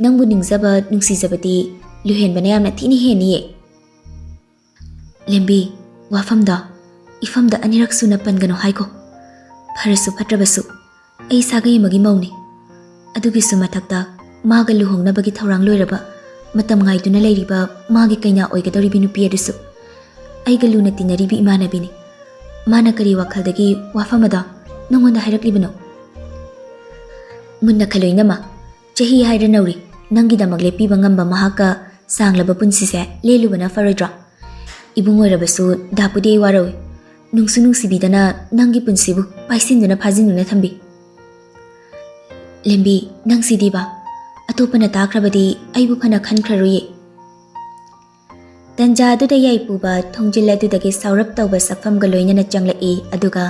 ꯅꯪꯕꯨ ꯅꯤꯡꯖꯕ, ꯅꯨꯡꯁꯤꯖꯕꯗꯤ ꯂꯨꯍꯦꯟꯕꯅ ꯌꯥꯝꯅ ꯊꯤꯅ ꯍꯦꯟꯅꯤꯌꯦ꯫" "ꯂꯦꯝꯕꯤ, ꯋꯥꯐꯝꯗꯣ ꯏꯐꯝꯗ ꯑꯅꯤꯔꯛ ꯁꯨꯅ ꯄꯟꯒꯅꯨ ꯍꯥꯏꯈꯣ꯫ ꯐꯔꯁꯨ ꯐꯠꯇ꯭ꯔꯕꯁꯨ ꯑꯩ ꯁꯥꯒꯩ ꯑꯃꯒꯤ ꯃꯧꯅꯤ꯫ ꯑꯗꯨꯒꯤꯁꯨ ꯃꯊꯛꯇ ꯃꯥꯒ ꯂꯨꯍꯣꯡꯅꯕꯒꯤ ꯊꯧꯔꯥꯡ ꯂꯣꯏꯔꯕ ꯃꯇꯝ ꯉꯥꯏꯗꯨꯅ ꯂꯩꯔꯤꯕ ꯃꯥꯒꯤ ꯀꯩꯅꯥ ꯑꯣꯏꯒꯗꯧꯔꯤꯕꯤ ꯅꯨꯄꯤ ꯑꯗꯨꯁꯨ ꯑꯩꯒ ꯂꯨꯅ ꯇꯤꯟꯅꯔꯤꯕꯤ ꯏꯃꯥꯟꯅꯕꯤꯅꯤ꯫ ꯃꯥꯅ ꯀꯔꯤ ꯋꯥꯈꯜꯗꯒꯤ ꯋꯥꯐꯝ ꯑꯗꯣ ꯅꯉꯣꯟꯗ ꯍꯥꯏꯔꯛꯂꯤꯕꯅꯣ? ꯃꯨꯟꯅ ꯈꯜꯂꯨ ꯏꯅꯝꯃ, ꯆꯍꯤ ꯍꯥꯏꯔ ꯅꯧꯔꯤ, ꯅꯪꯒꯤꯗꯃꯛ ꯂꯦꯞꯄꯤꯕ ꯉꯝꯕ ꯃꯍꯥꯛꯀ ꯁꯥꯡꯂꯕ ꯄꯨꯟꯁꯤꯁꯦ ꯂꯦꯜꯂꯨꯕꯅ ꯐꯔꯣꯏꯗ꯭ꯔꯣ? ꯏꯕꯨꯡ ꯑꯣꯏꯔꯕꯁꯨ ꯗꯥꯄꯨꯗꯤ ꯑꯩ ꯋꯥꯔꯧꯏ꯫ ꯅꯨꯡꯁꯨ ꯅꯨꯡꯁꯤꯕꯤꯗꯅ ꯅꯪꯒꯤ ꯄꯨꯟꯁꯤꯕꯨ ꯄꯥꯏꯁꯤꯟꯗꯨꯅ ꯐꯥꯖꯤꯟꯗꯨꯅ ꯊꯝꯕꯤ꯫ ꯂꯦꯝꯕꯤ, ꯅꯪꯁꯤꯗꯤꯕ, ꯑꯇꯣꯞꯄꯅ ꯇꯥꯈ꯭ꯔꯕꯗꯤ ꯑꯩꯕꯨ ꯐꯅ ꯈꯟꯈ꯭ꯔꯔꯣꯏꯌꯦ꯫ ꯇꯟꯖꯥ ꯑꯗꯨꯗ ꯌꯥꯏꯄꯨꯕ ꯊꯣꯡꯖꯤꯜ ꯑꯗꯨꯗꯒꯤ ꯁꯥꯎꯔꯞ ꯇꯧꯕ ꯁꯛꯐꯝꯒ ꯂꯣꯏꯅꯅ ꯆꯪꯂꯛꯏ, ꯑꯗꯨꯒ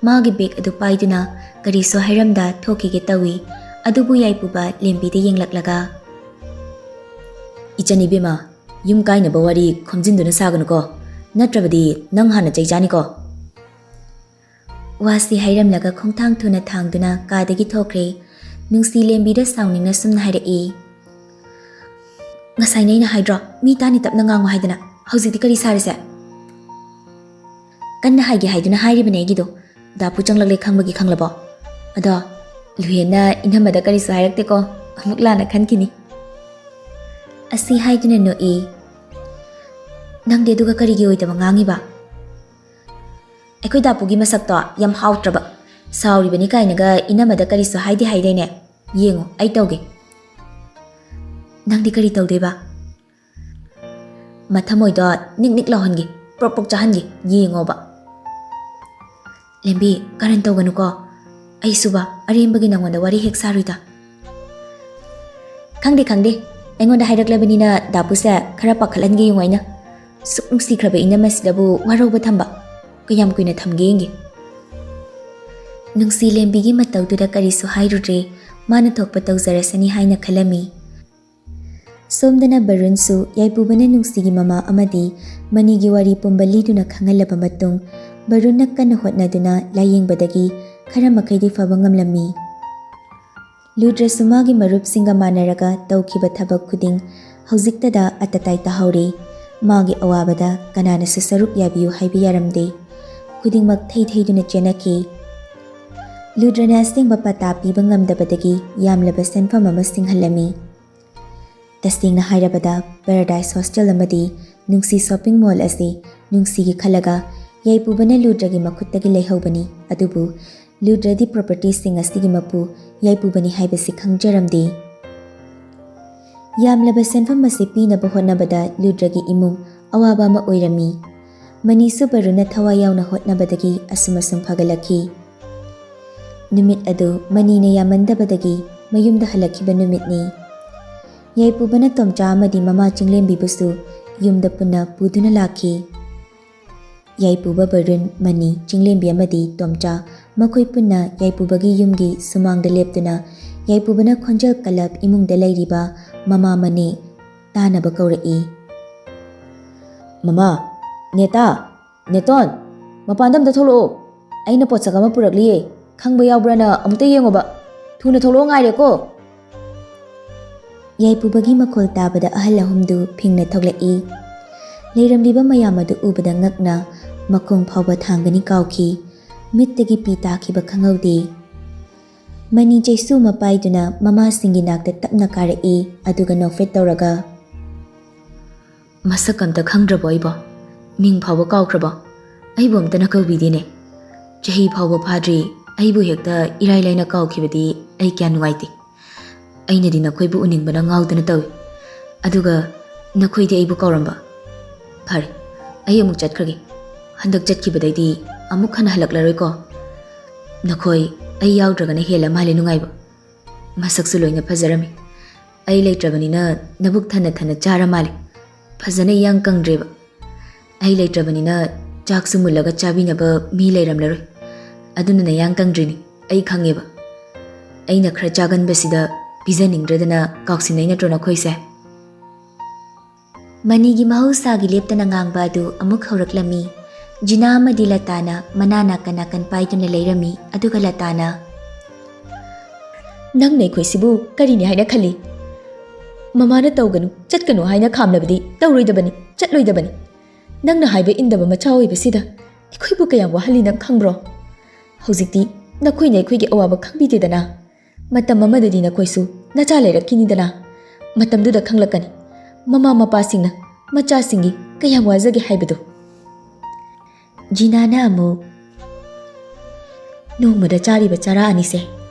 ꯃꯥꯒꯤ ꯕꯦꯒ ꯑꯗꯨ ꯄꯥꯏꯗꯨꯅ ꯀꯔꯤꯁꯨ ꯍꯥꯏꯔꯝꯗ ꯊꯣꯛꯈꯤꯒꯦ ꯇꯧꯏ꯫ ꯑꯗꯨꯕꯨ ꯌꯥꯏꯄꯨꯕ ꯂꯦꯝꯕꯤꯗ ꯌꯦꯡꯂꯛꯂꯒ, "ꯏꯆꯟ ꯏꯕꯦꯝꯃ, ꯌꯨꯝ ꯀꯥꯏꯅꯕ ꯋꯥꯔꯤ ꯈꯣꯝꯖꯤꯟꯗꯨꯅ ꯁꯥꯒꯅꯨꯀꯣ, ꯅꯠꯇ꯭ꯔꯕꯗꯤ ꯅꯪ ꯍꯥꯟꯅ ꯆꯩ ꯆꯥꯅꯤꯀꯣ꯫" ꯋꯥꯁꯤ ꯍꯥꯏꯔꯝꯂꯒ ꯈꯣꯡꯊꯥꯡ ꯊꯨꯅ ꯊꯥꯡꯗꯨꯅ ꯀꯥꯗꯒꯤ ꯊꯣꯛꯈ꯭ꯔꯦ꯫ ꯅꯨꯡꯁꯤ ꯂꯦꯝꯕꯤꯗ ꯁꯥꯎꯅꯤꯡꯅ ꯁꯨꯝꯅ ꯍꯥꯏꯔꯛꯏ, "ꯉꯁꯥꯏꯅ ꯑꯩꯅ ꯍꯥꯏꯗ꯭ꯔꯣ, ꯃꯤ ꯇꯥꯅꯤ ꯇꯞꯅ ꯉꯥꯡꯉꯨ ꯍꯥꯏꯗꯅ? ꯍꯧꯖꯤꯛꯇꯤ ꯀꯔꯤ ꯁꯥꯔꯤꯁꯦ?" "ꯀꯟꯅ ꯍꯥꯏꯒꯦ ꯍꯥꯏꯗꯨꯅ ꯍꯥꯏꯔꯤꯕꯅꯦ ꯑꯩꯒꯤꯗꯣ꯫ ꯗꯥꯄꯨ ꯆꯪꯂꯛꯂꯦ ꯈꯪꯕꯒꯤ ꯈꯪꯂꯕꯣ? ꯑꯗꯣ ꯂꯨꯍꯦꯟꯅ ꯏꯅꯝꯃꯗ ꯀꯔꯤꯁꯨ ꯍꯥꯏꯔꯛꯇꯦꯀꯣ, ꯑꯃꯨꯛ ꯂꯥꯟꯅ ꯈꯟꯈꯤꯅꯤ꯫" ꯑꯁꯤ ꯍꯥꯏꯗꯨꯅ ꯅꯣꯛꯏ꯫ "ꯅꯪꯗꯤ ꯑꯗꯨꯒ ꯀꯔꯤꯒꯤ ꯑꯣꯏꯗꯕ ꯉꯥꯡꯉꯤꯕ?" "ꯑꯩꯈꯣꯏ ꯗꯥꯄꯨꯒꯤ ꯃꯁꯛꯇꯣ ꯌꯥꯝ ꯍꯥꯎꯇ꯭ꯔꯕ꯫ ꯁꯥꯎꯔꯤꯕꯅꯤ ꯀꯥꯏꯅꯒ ꯏꯅꯝꯃꯗ ꯀꯔꯤꯁꯨ ꯍꯥꯏꯗꯦ ꯍꯥꯏꯗꯥꯏꯅꯦ? ꯌꯦꯡꯉꯨ, ꯑꯩ ꯇꯧꯒꯦ꯫" "ꯅꯪꯗꯤ ꯀꯔꯤ ꯇꯧꯗꯣꯏꯕ?" "ꯃꯊꯃꯣꯏꯗꯣ ꯅꯤꯛ ꯅꯤꯛ ꯂꯥꯎꯍꯟꯒꯦ, ꯄ꯭ꯔꯣꯛ ꯄ꯭ꯔꯣꯛ ꯆꯥꯍꯟꯒꯦ, ꯌꯦꯡꯉꯣꯕ꯫" "ꯂꯦꯝꯕꯤ, ꯀꯔꯟ ꯇꯧꯒꯅꯨꯀꯣ꯫ ꯑꯩꯁꯨꯕ ꯑꯔꯦꯝꯕꯒꯤ ꯅꯉꯣꯟꯗ ꯋꯥꯔꯤ ꯍꯦꯛ ꯁꯥꯔꯨꯏꯗ꯫" "ꯈꯪꯗꯦ, ꯈꯪꯗꯦ꯫ ꯑꯩꯉꯣꯟꯗ ꯍꯥꯏꯔꯛꯂꯕꯅꯤꯅ ꯗꯥꯄꯨꯁꯦ ꯈꯔ ꯄꯥꯈꯠꯍꯟꯒꯦ ꯌꯦꯡꯉꯣ ꯑꯩꯅ꯫ ꯁꯨꯛ ꯅꯨꯡꯁꯤꯈ꯭ꯔꯕ ꯏꯅꯝꯃꯁꯤꯗꯕꯨ ꯋꯥꯔꯧꯕ ꯊꯝꯕ꯫ ꯀꯌꯥꯝ ꯀꯨꯏꯅ ꯊꯝꯒꯦ ꯌꯦꯡꯒꯦ꯫" ꯅꯨꯡꯁꯤ ꯂꯦꯝꯕꯤꯒꯤ ꯃꯇꯧꯗꯨꯗ ꯀꯔꯤꯁꯨ ꯍꯥꯏꯔꯨꯗ꯭ꯔꯦ꯫ ꯃꯥꯅ ꯊꯣꯛꯄ ꯇꯧꯖꯔꯁꯅꯤ ꯍꯥꯏꯅ ꯈꯜꯂꯝꯃꯤ꯫ ꯁꯣꯝꯗꯅ ꯕꯔꯨꯟꯁꯨ ꯌꯥꯏꯄꯨꯕꯅ ꯅꯨꯡꯁꯤꯒꯤ ꯃꯃꯥ ꯑꯃꯗꯤ ꯃꯅꯤꯒꯤ ꯋꯥꯔꯤ ꯄꯨꯝꯕ ꯂꯤꯗꯨꯅ ꯈꯪꯍꯜꯂꯕ ꯃꯇꯨꯡ, ꯕꯔꯨꯟꯅ ꯀꯟꯅ ꯍꯣꯠꯅꯗꯨꯅ ꯂꯥꯌꯦꯡꯕꯗꯒꯤ ꯈꯔ ꯃꯈꯩꯗꯤ ꯐꯕ ꯉꯝꯂꯝꯃꯤ꯫ ꯂꯨꯗ꯭ꯔꯁꯨ ꯃꯥꯒꯤ ꯃꯔꯨꯞꯁꯤꯡꯒ ꯃꯥꯟꯅꯔꯒ ꯇꯧꯈꯤꯕ ꯊꯕꯛ ꯈꯨꯗꯤꯡ ꯍꯧꯖꯤꯛꯇꯗ ꯑꯇꯇꯥꯏ ꯇꯥꯍꯧꯔꯦ꯫ ꯃꯥꯒꯤ ꯑꯋꯥꯕꯗ ꯀꯅꯥꯅꯁꯨ ꯁꯔꯨꯛ ꯌꯥꯕꯤꯌꯨ ꯍꯥꯏꯕ ꯌꯥꯔꯝꯗꯦ꯫ ꯈꯨꯗꯤꯡꯃꯛ ꯊꯩ ꯊꯩꯗꯨꯅ ꯆꯦꯟꯅꯈꯤ꯫ ꯂꯨꯗ꯭ꯔꯅ ꯑꯁꯦꯡꯕ ꯄꯇꯥ ꯄꯤꯕ ꯉꯝꯗꯕꯗꯒꯤ ꯌꯥꯝꯂꯕ ꯁꯦꯟꯐꯝ ꯑꯃ ꯁꯤꯡꯍꯜꯂꯝꯃꯤ꯫ ꯇꯁꯦꯡꯅ ꯍꯥꯏꯔꯕꯗ, Paradise Hostel ꯑꯃꯗꯤ ꯅꯨꯡꯁꯤ shopping mall ꯑꯁꯤ ꯅꯨꯡꯁꯤꯒꯤ ꯈꯜꯂꯒ ꯌꯥꯏꯄꯨꯕꯅ ꯂꯨꯗ꯭ꯔꯒꯤ ꯃꯈꯨꯠꯇꯒꯤ ꯂꯩꯍꯧꯕꯅꯤ꯫ ꯑꯗꯨꯕꯨ ꯂꯨꯗ꯭ꯔꯗꯤ propertyꯁꯤꯡ ꯑꯁꯤꯒꯤ ꯃꯄꯨ ꯌꯥꯏꯄꯨꯕꯅꯤ ꯍꯥꯏꯕꯁꯤ ꯈꯪꯖꯔꯝꯗꯦ꯫ ꯌꯥꯝꯂꯕ ꯁꯦꯟꯐꯝ ꯑꯁꯤ ꯄꯤꯅꯕ ꯍꯣꯠꯅꯕꯗ ꯂꯨꯗ꯭ꯔꯒꯤ ꯏꯃꯨꯡ ꯑꯋꯥꯕ ꯑꯃ ꯑꯣꯏꯔꯝꯃꯤ꯫ ꯃꯅꯤꯁꯨ ꯕꯔꯨꯟꯅ ꯊꯋꯥꯏ ꯌꯥꯎꯅ ꯍꯣꯠꯅꯕꯗꯒꯤ ꯑꯁꯨꯝ ꯑꯁꯨꯝ ꯐꯒꯠꯂꯛꯈꯤ꯫ ꯅꯨꯃꯤꯠ ꯑꯗꯨ ꯃꯅꯤꯅ ꯌꯥꯝꯃꯟꯗꯕꯗꯒꯤ ꯃꯌꯨꯝꯗ ꯍꯜꯂꯛꯈꯤꯕ ꯅꯨꯃꯤꯠꯅꯤ꯫ ꯌꯥꯏꯄꯨꯕꯅ ꯇꯣꯝꯆꯥ ꯑꯃꯗꯤ ꯃꯃꯥ ꯆꯤꯡꯂꯦꯝꯕꯤꯕꯨꯁꯨ ꯌꯨꯝꯗ ꯄꯨꯟꯅ ꯄꯨꯗꯨꯅ ꯂꯥꯛꯈꯤ꯫ ꯌꯥꯏꯄꯨꯕ, ꯕꯔꯨꯟ, ꯃꯅꯤ, ꯆꯤꯡꯂꯦꯝꯕꯤ ꯑꯃꯗꯤ ꯇꯣꯝꯆꯥ, ꯃꯈꯣꯏ ꯄꯨꯟꯅ ꯌꯥꯏꯄꯨꯕꯒꯤ ꯌꯨꯝꯒꯤ ꯁꯨꯃꯥꯡꯗ ꯂꯦꯞꯇꯨꯅ ꯌꯥꯏꯄꯨꯕꯅ ꯈꯣꯟꯖꯦꯜ ꯀꯜꯂꯞ ꯏꯃꯨꯡꯗ ꯂꯩꯔꯤꯕ ꯃꯃꯥ ꯃꯅꯦ ꯇꯥꯅꯕ ꯀꯧꯔꯛꯏ꯫ "ꯃꯃꯥ, ꯅꯦꯇꯥ, ꯅꯦꯇꯣꯟ, ꯃꯄꯥꯟꯗ ꯑꯝꯇ ꯊꯣꯛꯂꯛꯑꯣ꯫ ꯑꯩꯅ ꯄꯣꯠꯁꯛ ꯑꯃ ꯄꯨꯔꯛꯂꯤꯌꯦ꯫ ꯈꯪꯕ ꯌꯥꯎꯕ꯭ꯔꯥꯅ ꯑꯃꯨꯛꯇ ꯌꯦꯡꯉꯣꯕ꯫ ꯊꯨꯅ ꯊꯣꯛꯂꯛꯑꯣ, ꯉꯥꯏꯔꯦꯀꯣ!" ꯌꯥꯏꯄꯨꯕꯒꯤ ꯃꯈꯣꯜ ꯇꯥꯕꯗ ꯑꯍꯜ ꯑꯍꯨꯝꯗꯨ ꯐꯤꯡꯅ ꯊꯣꯛꯂꯛꯏ꯫ ꯂꯩꯔꯝꯂꯤꯕ ꯃꯌꯥꯝ ꯑꯗꯨ ꯎꯕꯗ ꯉꯛꯅ ꯃꯈꯣꯡ ꯐꯥꯎꯕ ꯊꯥꯡꯒꯅꯤ ꯀꯥꯎꯈꯤ꯫ ꯃꯤꯠꯇꯒꯤ ꯄꯤ ꯇꯥꯈꯤꯕ ꯈꯪꯍꯧꯗꯦ꯫ ꯃꯅꯤ ꯆꯩꯁꯨ ꯑꯃ ꯄꯥꯏꯗꯨꯅ ꯃꯃꯥꯁꯤꯡꯒꯤ ꯅꯥꯛꯇ ꯇꯞꯅ ꯀꯥꯔꯛꯏ, ꯑꯗꯨꯒ ꯅꯣꯛꯐꯦꯠ ꯇꯧꯔꯒ, "ꯃꯁꯛ ꯑꯝꯇ ꯈꯪꯗ꯭ꯔꯕꯣ ꯑꯩꯕꯣ? ꯃꯤꯡ ꯐꯥꯎꯕ ꯀꯥꯎꯈ꯭ꯔꯕꯣ? ꯑꯩꯕꯨ ꯑꯝꯇꯅ ꯀꯧꯕꯤꯗꯦꯅꯦ꯫ ꯆꯍꯤ ꯐꯥꯎꯕ ꯐꯥꯗ꯭ꯔꯤ, ꯑꯩꯕꯨ ꯍꯦꯛꯇ ꯏꯔꯥꯏ ꯂꯥꯏꯅ ꯀꯥꯎꯈꯤꯕꯗꯤ ꯑꯩ ꯀꯌꯥ ꯅꯨꯡꯉꯥꯏꯇꯦ꯫ ꯑꯩꯅꯗꯤ ꯅꯈꯣꯏꯕꯨ ꯎꯅꯤꯡꯕꯅ ꯉꯥꯎꯗꯅ ꯇꯧꯏ꯫ ꯑꯗꯨꯒ ꯅꯈꯣꯏꯗꯤ ꯑꯩꯕꯨ ꯀꯥꯎꯔꯝꯕ? ꯐꯔꯦ, ꯑꯩ ꯑꯃꯨꯛ ꯆꯠꯈ꯭ꯔꯒꯦ꯫ ꯍꯟꯗꯛ ꯆꯠꯈꯤꯕꯗꯩꯗꯤ ꯑꯃꯨꯛ ꯍꯟꯅ ꯍꯜꯂꯛꯂꯔꯣꯏꯀꯣ꯫ ꯅꯈꯣꯏ ꯑꯩ ꯌꯥꯎꯗ꯭ꯔꯒꯅ ꯍꯦꯜꯂ ꯃꯥꯜꯂꯦ ꯅꯨꯡꯉꯥꯏꯕ꯫ ꯃꯁꯛꯁꯨ ꯂꯣꯏꯅ ꯐꯖꯔꯝꯃꯤ꯫ ꯑꯩ ꯂꯩꯇ꯭ꯔꯕꯅꯤꯅ ꯅꯕꯨꯛ ꯊꯟꯅ ꯊꯟꯅ ꯆꯥꯔ ꯃꯥꯜꯂꯦ꯫ ꯐꯖꯅ ꯏꯌꯥꯡ ꯀꯪꯗ꯭ꯔꯦꯕ꯫ ꯑꯩ ꯂꯩꯇ꯭ꯔꯕꯅꯤꯅ ꯆꯥꯛꯁꯨ ꯃꯨꯜꯂꯒ ꯆꯥꯕꯤꯅꯕ ꯃꯤ ꯂꯩꯔꯝꯂꯔꯣꯏ꯫ ꯑꯗꯨꯅ ꯅꯌꯥꯡ ꯀꯪꯗ꯭ꯔꯤꯅꯤ, ꯑꯩ ꯈꯪꯉꯦꯕ꯫ ꯑꯩꯅ ꯈꯔ ꯆꯥꯒꯟꯕꯁꯤꯗ ꯄꯤꯖꯅꯤꯡꯗ꯭ꯔꯗꯅ ꯀꯥꯎꯁꯤꯟꯅꯩ ꯅꯠꯇ꯭ꯔꯣ ꯅꯈꯣꯏꯁꯦ?" ꯃꯅꯤꯒꯤ ꯃꯍꯧꯁꯥꯒꯤ ꯂꯦꯞꯇꯅ ꯉꯥꯡꯕ ꯑꯗꯨ ꯑꯃꯨꯛ ꯍꯧꯔꯛꯂꯝꯃꯤ꯫ ꯖꯤꯅꯥ ꯑꯃꯗꯤ ꯂꯇꯥꯅ ꯃꯅꯥ ꯅꯥꯀꯟ ꯅꯥꯀꯟ ꯄꯥꯏꯗꯨꯅ ꯂꯩꯔꯝꯃꯤ, ꯑꯗꯨꯒ ꯂꯇꯥꯅ, "ꯅꯪꯅ ꯑꯩꯈꯣꯏꯁꯤꯕꯨ ꯀꯔꯤꯅꯤ ꯍꯥꯏꯅ ꯈꯜꯂꯤ? ꯃꯃꯥꯅ ꯇꯧꯒꯅꯨ, ꯆꯠꯀꯅꯨ ꯍꯥꯏꯅ ꯈꯥꯝꯂꯕꯗꯤ ꯇꯧꯔꯣꯏꯗꯕꯅꯤ, ꯆꯠꯂꯣꯏꯗꯕꯅꯤ꯫ ꯅꯪꯅ ꯍꯥꯏꯕ ꯏꯟꯗꯕ ꯃꯆꯥ ꯑꯣꯏꯕꯁꯤꯗ ꯑꯩꯈꯣꯏꯕꯨ ꯀꯌꯥꯝ ꯋꯥꯍꯜꯂꯤ ꯅꯪ ꯈꯪꯕ꯭ꯔꯣ? ꯍꯧꯖꯤꯛꯇꯤ ꯅꯈꯣꯏꯅ ꯑꯩꯈꯣꯏꯒꯤ ꯑꯋꯥꯕ ꯈꯪꯕꯤꯗꯦꯗꯅ꯫ ꯃꯇꯝ ꯑꯃꯗꯗꯤ ꯅꯈꯣꯏꯁꯨ ꯅꯆꯥ ꯂꯩꯔꯛꯈꯤꯅꯤꯗꯅ꯫ ꯃꯇꯝꯗꯨꯗ ꯈꯪꯂꯛꯀꯅꯤ ꯃꯃꯥ ꯃꯄꯥꯁꯤꯡꯅ ꯃꯆꯥꯁꯤꯡꯒꯤ ꯀꯌꯥꯝ ꯋꯥꯖꯒꯦ ꯍꯥꯏꯕꯗꯨ꯫ ꯖꯤꯅꯥꯅ ꯑꯃꯨꯛ, "ꯅꯣꯡꯃꯗ ꯆꯥꯔꯤꯕ ꯆꯔꯥ ꯑꯅꯤꯁꯦ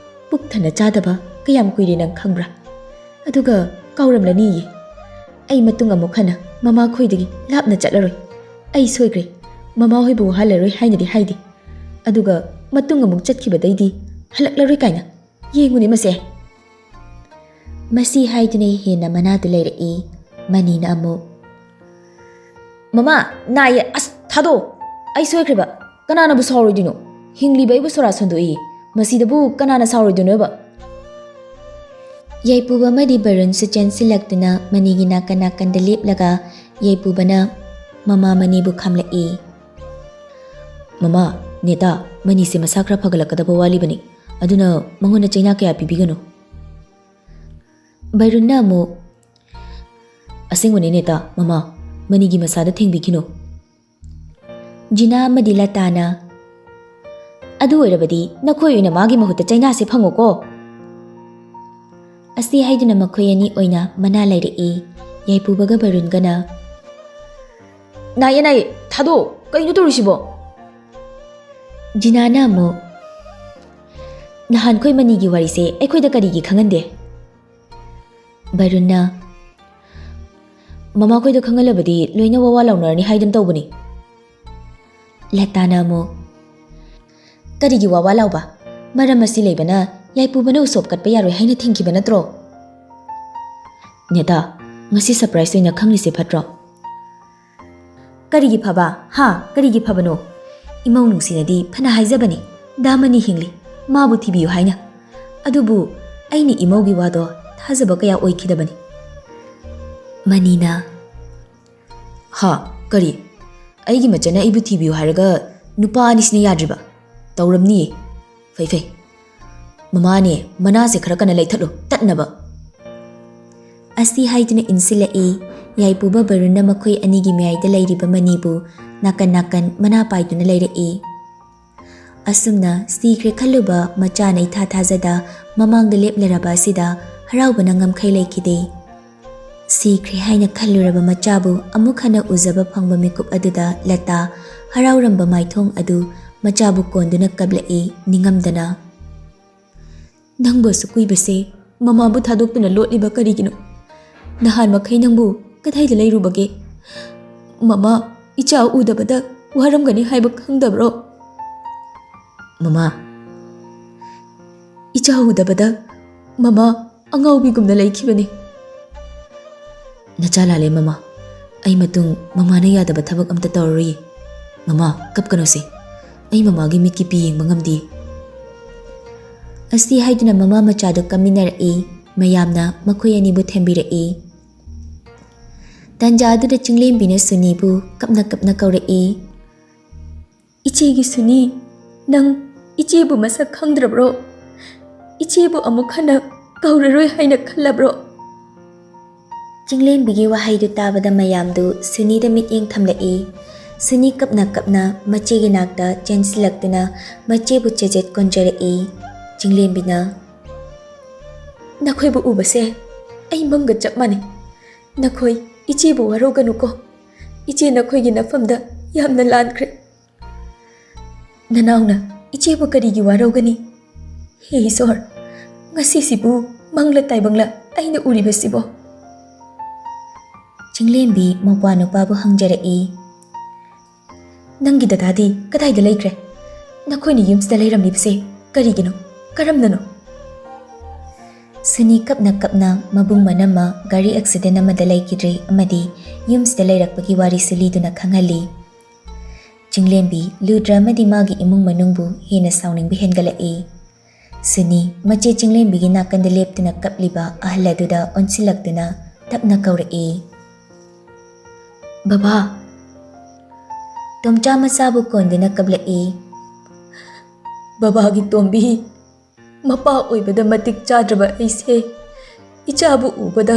ꯄꯨꯛ ꯊꯟꯅ ꯆꯥꯗꯕ ꯀꯌꯥꯝ ꯀꯨꯏꯔꯦ ꯅꯪ ꯈꯪꯕ꯭ꯔꯥ? ꯑꯗꯨꯒ ꯀꯥꯎꯔꯝꯂꯅꯤꯌꯦ꯫ ꯑꯩ ꯃꯇꯨꯡ ꯑꯃꯨꯛ ꯍꯟꯅ ꯃꯃꯥꯈꯣꯏꯗꯒꯤ ꯂꯥꯞꯅ ꯆꯠꯂꯔꯣꯏ꯫ ꯑꯩ ꯁꯣꯏꯈ꯭ꯔꯦ꯫ ꯃꯃꯥꯍꯣꯏꯕꯨ ꯋꯥꯍꯜꯂꯔꯣꯏ ꯍꯥꯏꯅꯗꯤ ꯍꯥꯏꯗꯦ꯫ ꯑꯗꯨꯒ ꯃꯇꯨꯡ ꯑꯃꯨꯛ ꯆꯠꯈꯤꯕꯗꯩꯗꯤ ꯍꯜꯂꯛꯂꯔꯣꯏ ꯀꯥꯏꯅ꯫ ꯌꯦꯡꯉꯨꯅꯦ ꯃꯁꯦ꯫" ꯃꯁꯤ ꯍꯥꯏꯗꯨꯅ ꯍꯦꯟꯅ ꯃꯅꯥꯗꯨ ꯂꯩꯔꯛꯏ꯫ ꯃꯅꯤꯅ ꯑꯃꯨꯛ, "ꯃꯃꯥ, ꯅꯥꯏꯌꯦ꯫ ꯑꯁ, ꯊꯥꯗꯣꯛꯑꯣ꯫ ꯑꯩ ꯁꯣꯏꯈ꯭ꯔꯦꯕ꯫ ꯀꯅꯥꯅꯕꯨ ꯁꯥꯎꯔꯣꯏꯗꯣꯏꯅꯣ? ꯍꯤꯡꯂꯤꯕ ꯑꯩꯕꯨ ꯁꯣꯔꯥ ꯁꯟꯗꯣꯛꯏ꯫ ꯃꯁꯤꯗꯕꯨ ꯀꯅꯥꯅ ꯁꯥꯎꯔꯣꯏꯗꯣꯏꯅꯣꯕ?" ꯌꯥꯏꯄꯨꯕ ꯑꯃꯗꯤ ꯕꯔꯨꯟꯁꯨ ꯆꯦꯟꯁꯤꯜꯂꯛꯇꯨꯅ ꯃꯅꯤꯒꯤ ꯅꯥꯀꯟ ꯅꯥꯀꯟꯗ ꯂꯦꯞꯂꯒ ꯌꯥꯏꯄꯨꯕꯅ ꯃꯃꯥ ꯃꯅꯤꯕꯨ ꯈꯥꯝꯂꯛꯏ꯫ "ꯃꯃꯥ, ꯅꯦꯇꯥ, ꯃꯅꯤꯁꯦ ꯃꯁꯥ ꯈꯔ ꯐꯒꯠꯂꯛꯀꯗꯕ ꯋꯥꯠꯂꯤꯕꯅꯤ꯫ ꯑꯗꯨꯅ ꯃꯉꯣꯟꯗ ꯆꯩꯅꯥ ꯀꯌꯥ ꯄꯤꯕꯤꯒꯅꯨ꯫" ꯕꯥꯏꯔꯨꯟꯅ ꯑꯃꯨꯛ, "ꯑꯁꯦꯡꯕꯅꯤ ꯅꯦꯇꯥ, ꯃꯃꯥ, ꯃꯅꯤꯒꯤ ꯃꯁꯥꯗ ꯊꯦꯡꯕꯤꯈꯤꯅꯨ꯫" ꯖꯤꯅꯥ ꯑꯃꯗꯤ ꯂꯇꯥꯅ, "ꯑꯗꯨ ꯑꯣꯏꯔꯕꯗꯤ ꯅꯈꯣꯏ ꯑꯣꯏꯅ ꯃꯥꯒꯤ ꯃꯍꯨꯠꯇ ꯆꯩꯅꯥꯁꯦ ꯐꯪꯉꯨꯀꯣ꯫" ꯑꯁꯤ ꯍꯥꯏꯗꯨꯅ ꯃꯈꯣꯏ ꯑꯅꯤ ꯑꯣꯏꯅ ꯃꯅꯥ ꯂꯩꯔꯛꯏ꯫ ꯌꯥꯏꯄꯨꯕꯒ ꯕꯥꯔꯨꯟꯒꯅ, "ꯅꯥꯏꯌꯦ, ꯅꯥꯏꯌꯦ, ꯊꯥꯗꯣꯛꯑꯣ꯫ ꯀꯩꯅꯣ ꯇꯧꯔꯤꯁꯤꯕꯣ?" ꯖꯤꯅꯥꯅ ꯑꯃꯨꯛ, "ꯅꯍꯥꯟꯈꯣꯏ ꯃꯅꯤꯒꯤ ꯋꯥꯔꯤꯁꯦ ꯑꯩꯈꯣꯏꯗ ꯀꯔꯤꯒꯤ ꯈꯪꯍꯟꯗꯦ?" ꯕꯥꯔꯨꯟꯅ, "ꯃꯃꯥꯈꯣꯏꯗ ꯈꯪꯍꯜꯂꯕꯗꯤ ꯂꯣꯏꯅ ꯋꯥ ꯋꯥ ꯂꯥꯎꯅꯔꯅꯤ ꯍꯥꯏꯗꯅ ꯇꯧꯕꯅꯤ꯫" ꯂꯇꯥꯅ ꯑꯃꯨꯛ, "ꯀꯔꯤꯒꯤ ꯋꯥ ꯋꯥ ꯂꯥꯎꯕ? ꯃꯔꯝ ꯑꯁꯤ ꯂꯩꯕꯅ ꯌꯥꯏꯄꯨꯕꯅ ꯎꯁꯣꯞ ꯀꯠꯄ ꯌꯥꯔꯣꯏ ꯍꯥꯏꯅ ꯊꯤꯡꯈꯤꯕ ꯅꯠꯇ꯭ꯔꯣ?" "ꯅꯦꯇꯥ, ꯉꯁꯤ ꯁꯔꯄ꯭ꯔꯥꯏꯖ ꯑꯣꯏꯅ ꯈꯪꯂꯤꯁꯦ ꯐꯠꯇ꯭ꯔꯣ?" "ꯀꯔꯤꯒꯤ ꯐꯕ? ꯍꯥ? ꯀꯔꯤꯒꯤ ꯐꯕꯅꯣ? ꯏꯃꯧ ꯅꯨꯡꯁꯤꯅꯗꯤ ꯐꯅ ꯍꯥꯏꯖꯕꯅꯤ, ꯗꯥ ꯃꯅꯤ ꯍꯤꯡꯂꯤ, ꯃꯥꯕꯨ ꯊꯤꯕꯤꯌꯨ ꯍꯥꯏꯅ꯫ ꯑꯗꯨꯕꯨ ꯑꯩꯅ ꯏꯃꯧꯒꯤ ꯋꯥꯗꯣ ꯊꯥꯖꯕ ꯀꯌꯥ ꯑꯣꯏꯈꯤꯗꯕꯅꯤ꯫" ꯃꯅꯤꯅ, "ꯍꯥ? ꯀꯔꯤ? ꯑꯩꯒꯤ ꯃꯆꯟꯅ ꯑꯩꯕꯨ ꯊꯤꯕꯤꯌꯨ ꯍꯥꯏꯔꯒ ꯅꯨꯄꯥ ꯑꯅꯤꯁꯤꯅ ꯌꯥꯗ꯭ꯔꯤꯕ? ꯇꯧꯔꯝꯅꯤꯌꯦ꯫ ꯐꯩ, ꯐꯩ꯫ ꯃꯃꯥꯅꯦ, ꯃꯅꯥꯁꯦ ꯈꯔ ꯀꯟꯅ ꯂꯩꯊꯠꯂꯨ, ꯇꯠꯅꯕ꯫" ꯑꯁꯤ ꯍꯥꯏꯗꯨꯅ ꯏꯟꯁꯤꯜꯂꯛꯏ꯫ ꯌꯥꯏꯄꯨꯕ ꯕꯥꯔꯨꯟꯅ ꯃꯈꯣꯏ ꯑꯅꯤꯒꯤ ꯃꯌꯥꯏꯗ ꯂꯩꯔꯤꯕ ꯃꯅꯤꯕꯨ ꯅꯥꯀꯟ ꯅꯥꯀꯟ ꯃꯅꯥ ꯄꯥꯏꯗꯨꯅ ꯂꯩꯔꯛꯏ꯫ ꯑꯁꯨꯝꯅ ꯁꯤꯈ꯭ꯔꯦ ꯈꯜꯂꯨꯕ ꯃꯆꯥꯅ ꯏꯊꯥ ꯊꯥꯖꯗ ꯃꯃꯥꯡꯗ ꯂꯦꯞꯂꯔꯕ ꯑꯁꯤꯗ ꯍꯔꯥꯎꯕꯅ ꯉꯝꯈꯩ ꯂꯩꯈꯤꯗꯦ꯫ ꯁꯤꯈ꯭ꯔꯦ ꯍꯥꯏꯅ ꯈꯜꯂꯨꯔꯕ ꯃꯆꯥꯕꯨ ꯑꯃꯨꯛ ꯍꯟꯅ ꯎꯖꯕ ꯐꯪꯕ ꯃꯤꯀꯨꯞ ꯑꯗꯨꯗ ꯂꯇꯥ ꯍꯔꯥꯎꯔꯝꯕ ꯃꯥꯏꯊꯣꯡ ꯑꯗꯨ ꯃꯆꯥꯕꯨ ꯀꯣꯟꯗꯨꯅ ꯀꯞꯂꯛꯏ ꯅꯤꯡꯉꯝꯗꯅ꯫ "ꯅꯪꯕꯨ ꯑꯁꯨꯛ ꯀꯨꯏꯕꯁꯦ ꯃꯃꯥꯕꯨ ꯊꯥꯗꯣꯛꯇꯨꯅ ꯂꯣꯠꯂꯤꯕ ꯀꯔꯤꯒꯤꯅꯣ? ꯅꯍꯥꯟ ꯃꯈꯩ ꯅꯪꯕꯨ ꯀꯗꯥꯏꯗ ꯂꯩꯔꯨꯕꯒꯦ? ꯃꯃꯥ, ꯏꯆꯥ ꯎꯗꯕꯗ ꯋꯥꯔꯝꯒꯅꯤ ꯍꯥꯏꯕ ꯈꯪꯗꯕ꯭ꯔꯣ?" "ꯃꯃꯥ, ꯏꯆꯥ ꯎꯗꯕꯗ ꯃꯃꯥ ꯑꯉꯥꯎꯕꯤꯒꯨꯝꯅ ꯂꯩꯈꯤꯕꯅꯤ꯫" "ꯅꯆꯥ ꯂꯥꯜꯂꯦ ꯃꯃꯥ꯫ ꯑꯩ ꯃꯇꯨꯡ ꯃꯃꯥꯅ ꯌꯥꯗꯕ ꯊꯕꯛ ꯑꯝꯇ ꯇꯧꯔꯔꯣꯏꯌꯦ꯫ ꯃꯃꯥ, ꯀꯞꯀꯅꯨꯁꯦ꯫ ꯑꯩ ꯃꯃꯥꯒꯤ ꯃꯤꯠꯀꯤ ꯄꯤ ꯌꯦꯡꯕ ꯉꯝꯗꯦ꯫" ꯑꯁꯤ ꯍꯥꯏꯗꯨꯅ ꯃꯃꯥ ꯃꯆꯥꯗꯨ ꯀꯞꯃꯤꯟꯅꯔꯛꯏ꯫ ꯃꯌꯥꯝꯅ ꯃꯈꯣꯏ ꯑꯅꯤꯕꯨ ꯊꯦꯝꯕꯤꯔꯛꯏ꯫ ꯇꯟꯖꯥ ꯑꯗꯨꯗ ꯆꯤꯡꯂꯦꯝꯕꯤꯅ ꯁꯨꯅꯤꯕꯨ ꯀꯞꯅ ꯀꯞꯅ ꯀꯧꯔꯛꯏ꯫ "ꯏꯆꯦꯒꯤ ꯁꯨꯅꯤ, ꯅꯪ ꯏꯆꯦꯕꯨ ꯃꯁꯛ ꯈꯪꯗ꯭ꯔꯕ꯭ꯔꯣ? ꯏꯆꯦꯕꯨ ꯑꯃꯨꯛ ꯍꯟꯅ ꯀꯧꯔꯔꯣꯏ ꯍꯥꯏꯅ ꯈꯜꯂꯕ꯭ꯔꯣ?" ꯆꯤꯡꯂꯦꯝꯕꯤꯒꯤ ꯋꯥꯍꯩꯗꯨ ꯇꯥꯕꯗ ꯃꯌꯥꯝꯗꯨ ꯁꯨꯅꯤꯗ ꯃꯤꯠꯌꯦꯡ ꯊꯝꯂꯛꯏ꯫ ꯁꯨꯅꯤ ꯀꯞꯅ ꯀꯞꯅ ꯃꯆꯦꯒꯤ ꯅꯥꯛꯇ ꯆꯦꯟꯁꯤꯜꯂꯛꯇꯨꯅ ꯃꯆꯦꯕꯨ ꯆꯦꯖꯦꯠ ꯀꯣꯟꯖꯔꯛꯏ꯫ ꯆꯤꯡꯂꯦꯝꯕꯤꯅ, "ꯅꯈꯣꯏꯕꯨ ꯎꯕꯁꯦ ꯑꯩ ꯃꯪꯒ ꯆꯞ ꯃꯥꯟꯅꯩ꯫ ꯅꯈꯣꯏ ꯏꯆꯦꯕꯨ ꯋꯥꯔꯧꯒꯅꯨꯀꯣ꯫ ꯏꯆꯦ ꯅꯈꯣꯏꯒꯤ ꯅꯐꯝꯗ ꯌꯥꯝꯅ ꯂꯥꯟꯈ꯭ꯔꯦ꯫" "ꯅꯅꯥꯎꯅ ꯏꯆꯦꯕꯨ ꯀꯔꯤꯒꯤ ꯋꯥꯔꯧꯒꯅꯤ? ꯍꯦ ꯏꯁꯣꯔ, ꯉꯁꯤꯁꯤꯕꯨ ꯃꯪꯂ ꯇꯥꯏꯕꯪꯂ ꯑꯩꯅ ꯎꯔꯤꯕꯁꯤꯕꯣ?" ꯆꯤꯡꯂꯦꯝꯕꯤ ꯃꯧꯄ꯭ꯋꯥ ꯅꯨꯄꯥꯕꯨ ꯍꯪꯖꯔꯛꯏ꯫ "ꯅꯪꯒꯤ ꯗꯗꯥꯗꯤ ꯀꯗꯥꯏꯗ ꯂꯩꯈ꯭ꯔꯦ? ꯅꯈꯣꯏꯅ ꯌꯨꯝꯁꯤꯗ ꯂꯩꯔꯝꯂꯤꯕꯁꯦ ꯀꯔꯤꯒꯤꯅꯣ? ꯀꯔꯝꯅꯅꯣ?" ꯁꯨꯅꯤ ꯀꯞꯅ ꯀꯞꯅ ꯃꯕꯨꯡ ꯃꯅꯝꯃ ꯒꯥꯔꯤ ꯑꯦꯛꯁꯤꯗꯦꯟ ꯑꯃꯗ ꯂꯩꯈꯤꯗ꯭ꯔꯦ ꯑꯃꯗꯤ ꯌꯨꯝꯁꯤꯗ ꯂꯩꯔꯛꯄꯒꯤ ꯋꯥꯔꯤꯁꯨ ꯂꯤꯗꯨꯅ ꯈꯪꯍꯜꯂꯤ꯫ ꯆꯤꯡꯂꯦꯝꯕꯤ ꯂꯨꯗ꯭ꯔ ꯑꯃꯗꯤ ꯃꯥꯒꯤ ꯏꯃꯨꯡ ꯃꯅꯨꯡꯕꯨ ꯍꯦꯟꯅ ꯁꯥꯎꯅꯤꯡꯕ ꯍꯦꯟꯒꯠꯂꯛꯏ꯫ ꯁꯨꯅꯤ ꯃꯆꯦ ꯆꯤꯡꯂꯦꯝꯕꯤꯒꯤ ꯅꯥꯀꯟꯗ ꯂꯦꯞꯇꯨꯅ ꯀꯞꯂꯤꯕ ꯑꯍꯜ ꯑꯗꯨꯗ ꯑꯣꯟꯁꯤꯜꯂꯛꯇꯨꯅ ꯇꯞꯅ ꯀꯧꯔꯛꯏ, "ꯕꯕꯥ!" ꯇꯣꯝꯆꯥ ꯃꯆꯥꯕꯨ ꯀꯣꯟꯗꯨꯅ ꯀꯞꯂꯛꯏ꯫ "ꯕꯕꯥꯒꯤ ꯇꯣꯝꯕꯤ, ꯃꯄꯥ ꯑꯣꯏꯕꯗ ꯃꯇꯤꯛ ꯆꯥꯗ꯭ꯔꯕ ꯑꯩꯁꯦ ꯏꯆꯥꯕꯨ ꯎꯕꯗ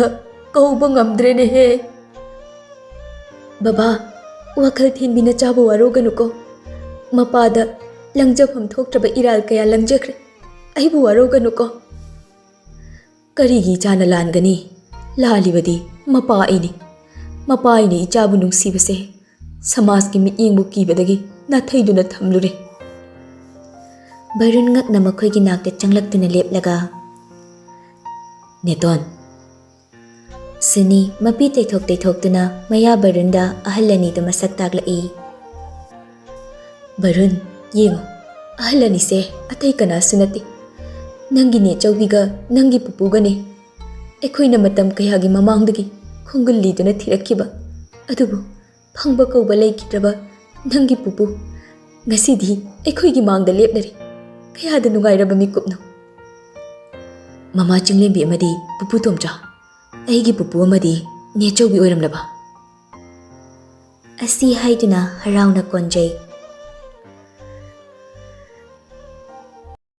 ꯀꯧꯕ ꯉꯝꯗ꯭ꯔꯦꯅꯦꯍꯦ꯫" "ꯕꯕꯥ, ꯋꯥꯈꯜ ꯊꯤꯟꯕꯤ ꯅꯆꯥꯕꯨ ꯋꯥꯔꯧꯒꯅꯨꯀꯣ꯫ ꯃꯄꯥꯗ ꯂꯪꯖꯐꯝ ꯊꯣꯛꯇ꯭ꯔꯕ ꯏꯔꯥꯜ ꯀꯌꯥ ꯂꯪꯖꯈ꯭ꯔꯦ꯫ ꯑꯩꯕꯨ ꯋꯥꯔꯧꯒꯅꯨꯀꯣ꯫" "ꯀꯔꯤꯒꯤ ꯏꯆꯥꯅ ꯂꯥꯟꯒꯅꯤ? ꯂꯥꯜꯂꯤꯕꯗꯤ ꯃꯄꯥ ꯑꯩꯅꯤ꯫ ꯃꯄꯥ ꯑꯩꯅ ꯏꯆꯥꯕꯨ ꯅꯨꯡꯁꯤꯕꯁꯦ ꯁꯃꯥꯖꯀꯤ ꯃꯤꯠꯌꯦꯡꯕꯨ ꯀꯤꯕꯗꯒꯤ ꯅꯥꯊꯩꯗꯨꯅ ꯊꯝꯂꯨꯔꯦ꯫ ꯕꯔꯨꯟ ꯉꯛꯅ ꯃꯈꯣꯏꯒꯤ ꯅꯥꯛꯇ ꯆꯪꯂꯛꯇꯨꯅ ꯂꯦꯞꯂꯒ, "ꯅꯦꯇꯣꯟ!" ꯁꯨꯅꯤ ꯃꯄꯤ ꯇꯩꯊꯣꯛ ꯇꯩꯊꯣꯛꯇꯨꯅ ꯃꯌꯥ ꯕꯔꯨꯟꯗ ꯑꯍꯜ ꯑꯅꯤꯗꯨ ꯃꯁꯛ ꯇꯥꯛꯂꯛꯏ꯫ "ꯕꯔꯨꯟ, ꯌꯦꯡꯉꯨ, ꯑꯍꯜ ꯑꯅꯤꯁꯦ ꯑꯇꯩ ꯀꯅꯥꯁꯨ ꯅꯠꯇꯦ, ꯅꯪꯒꯤ ꯅꯦꯆꯧꯕꯤꯒ ꯅꯪꯒꯤ ꯄꯨꯄꯨꯒꯅꯦ꯫ ꯑꯩꯈꯣꯏꯅ ꯃꯇꯝ ꯀꯌꯥꯒꯤ ꯃꯃꯥꯡꯗꯒꯤ ꯈꯣꯡꯒꯨꯜ ꯂꯤꯗꯨꯅ ꯊꯤꯔꯛꯈꯤꯕ, ꯑꯗꯨꯕꯨ ꯐꯪꯕ ꯀꯧꯕ ꯂꯩꯈꯤꯗ꯭ꯔꯕ ꯅꯪꯒꯤ ꯄꯨꯄꯨ ꯉꯁꯤꯗꯤ ꯑꯩꯈꯣꯏꯒꯤ ꯃꯥꯡꯗ ꯂꯦꯞꯂꯔꯦ꯫ ꯀꯌꯥꯗ ꯅꯨꯡꯉꯥꯏꯔꯕ ꯃꯤꯀꯨꯞꯅꯣ!" "ꯃꯃꯥ ꯆꯤꯡꯂꯦꯝꯕꯤ ꯑꯃꯗꯤ ꯄꯨꯄꯨ ꯇꯣꯝꯆꯥ, ꯑꯩꯒꯤ ꯄꯨꯄꯨ ꯑꯃꯗꯤ ꯅꯦꯆꯧꯕꯤ ꯑꯣꯏꯔꯝꯂꯕ?" ꯑꯁꯤ ꯍꯥꯏꯗꯨꯅ ꯍꯔꯥꯎꯅ ꯀꯣꯟꯖꯩ꯫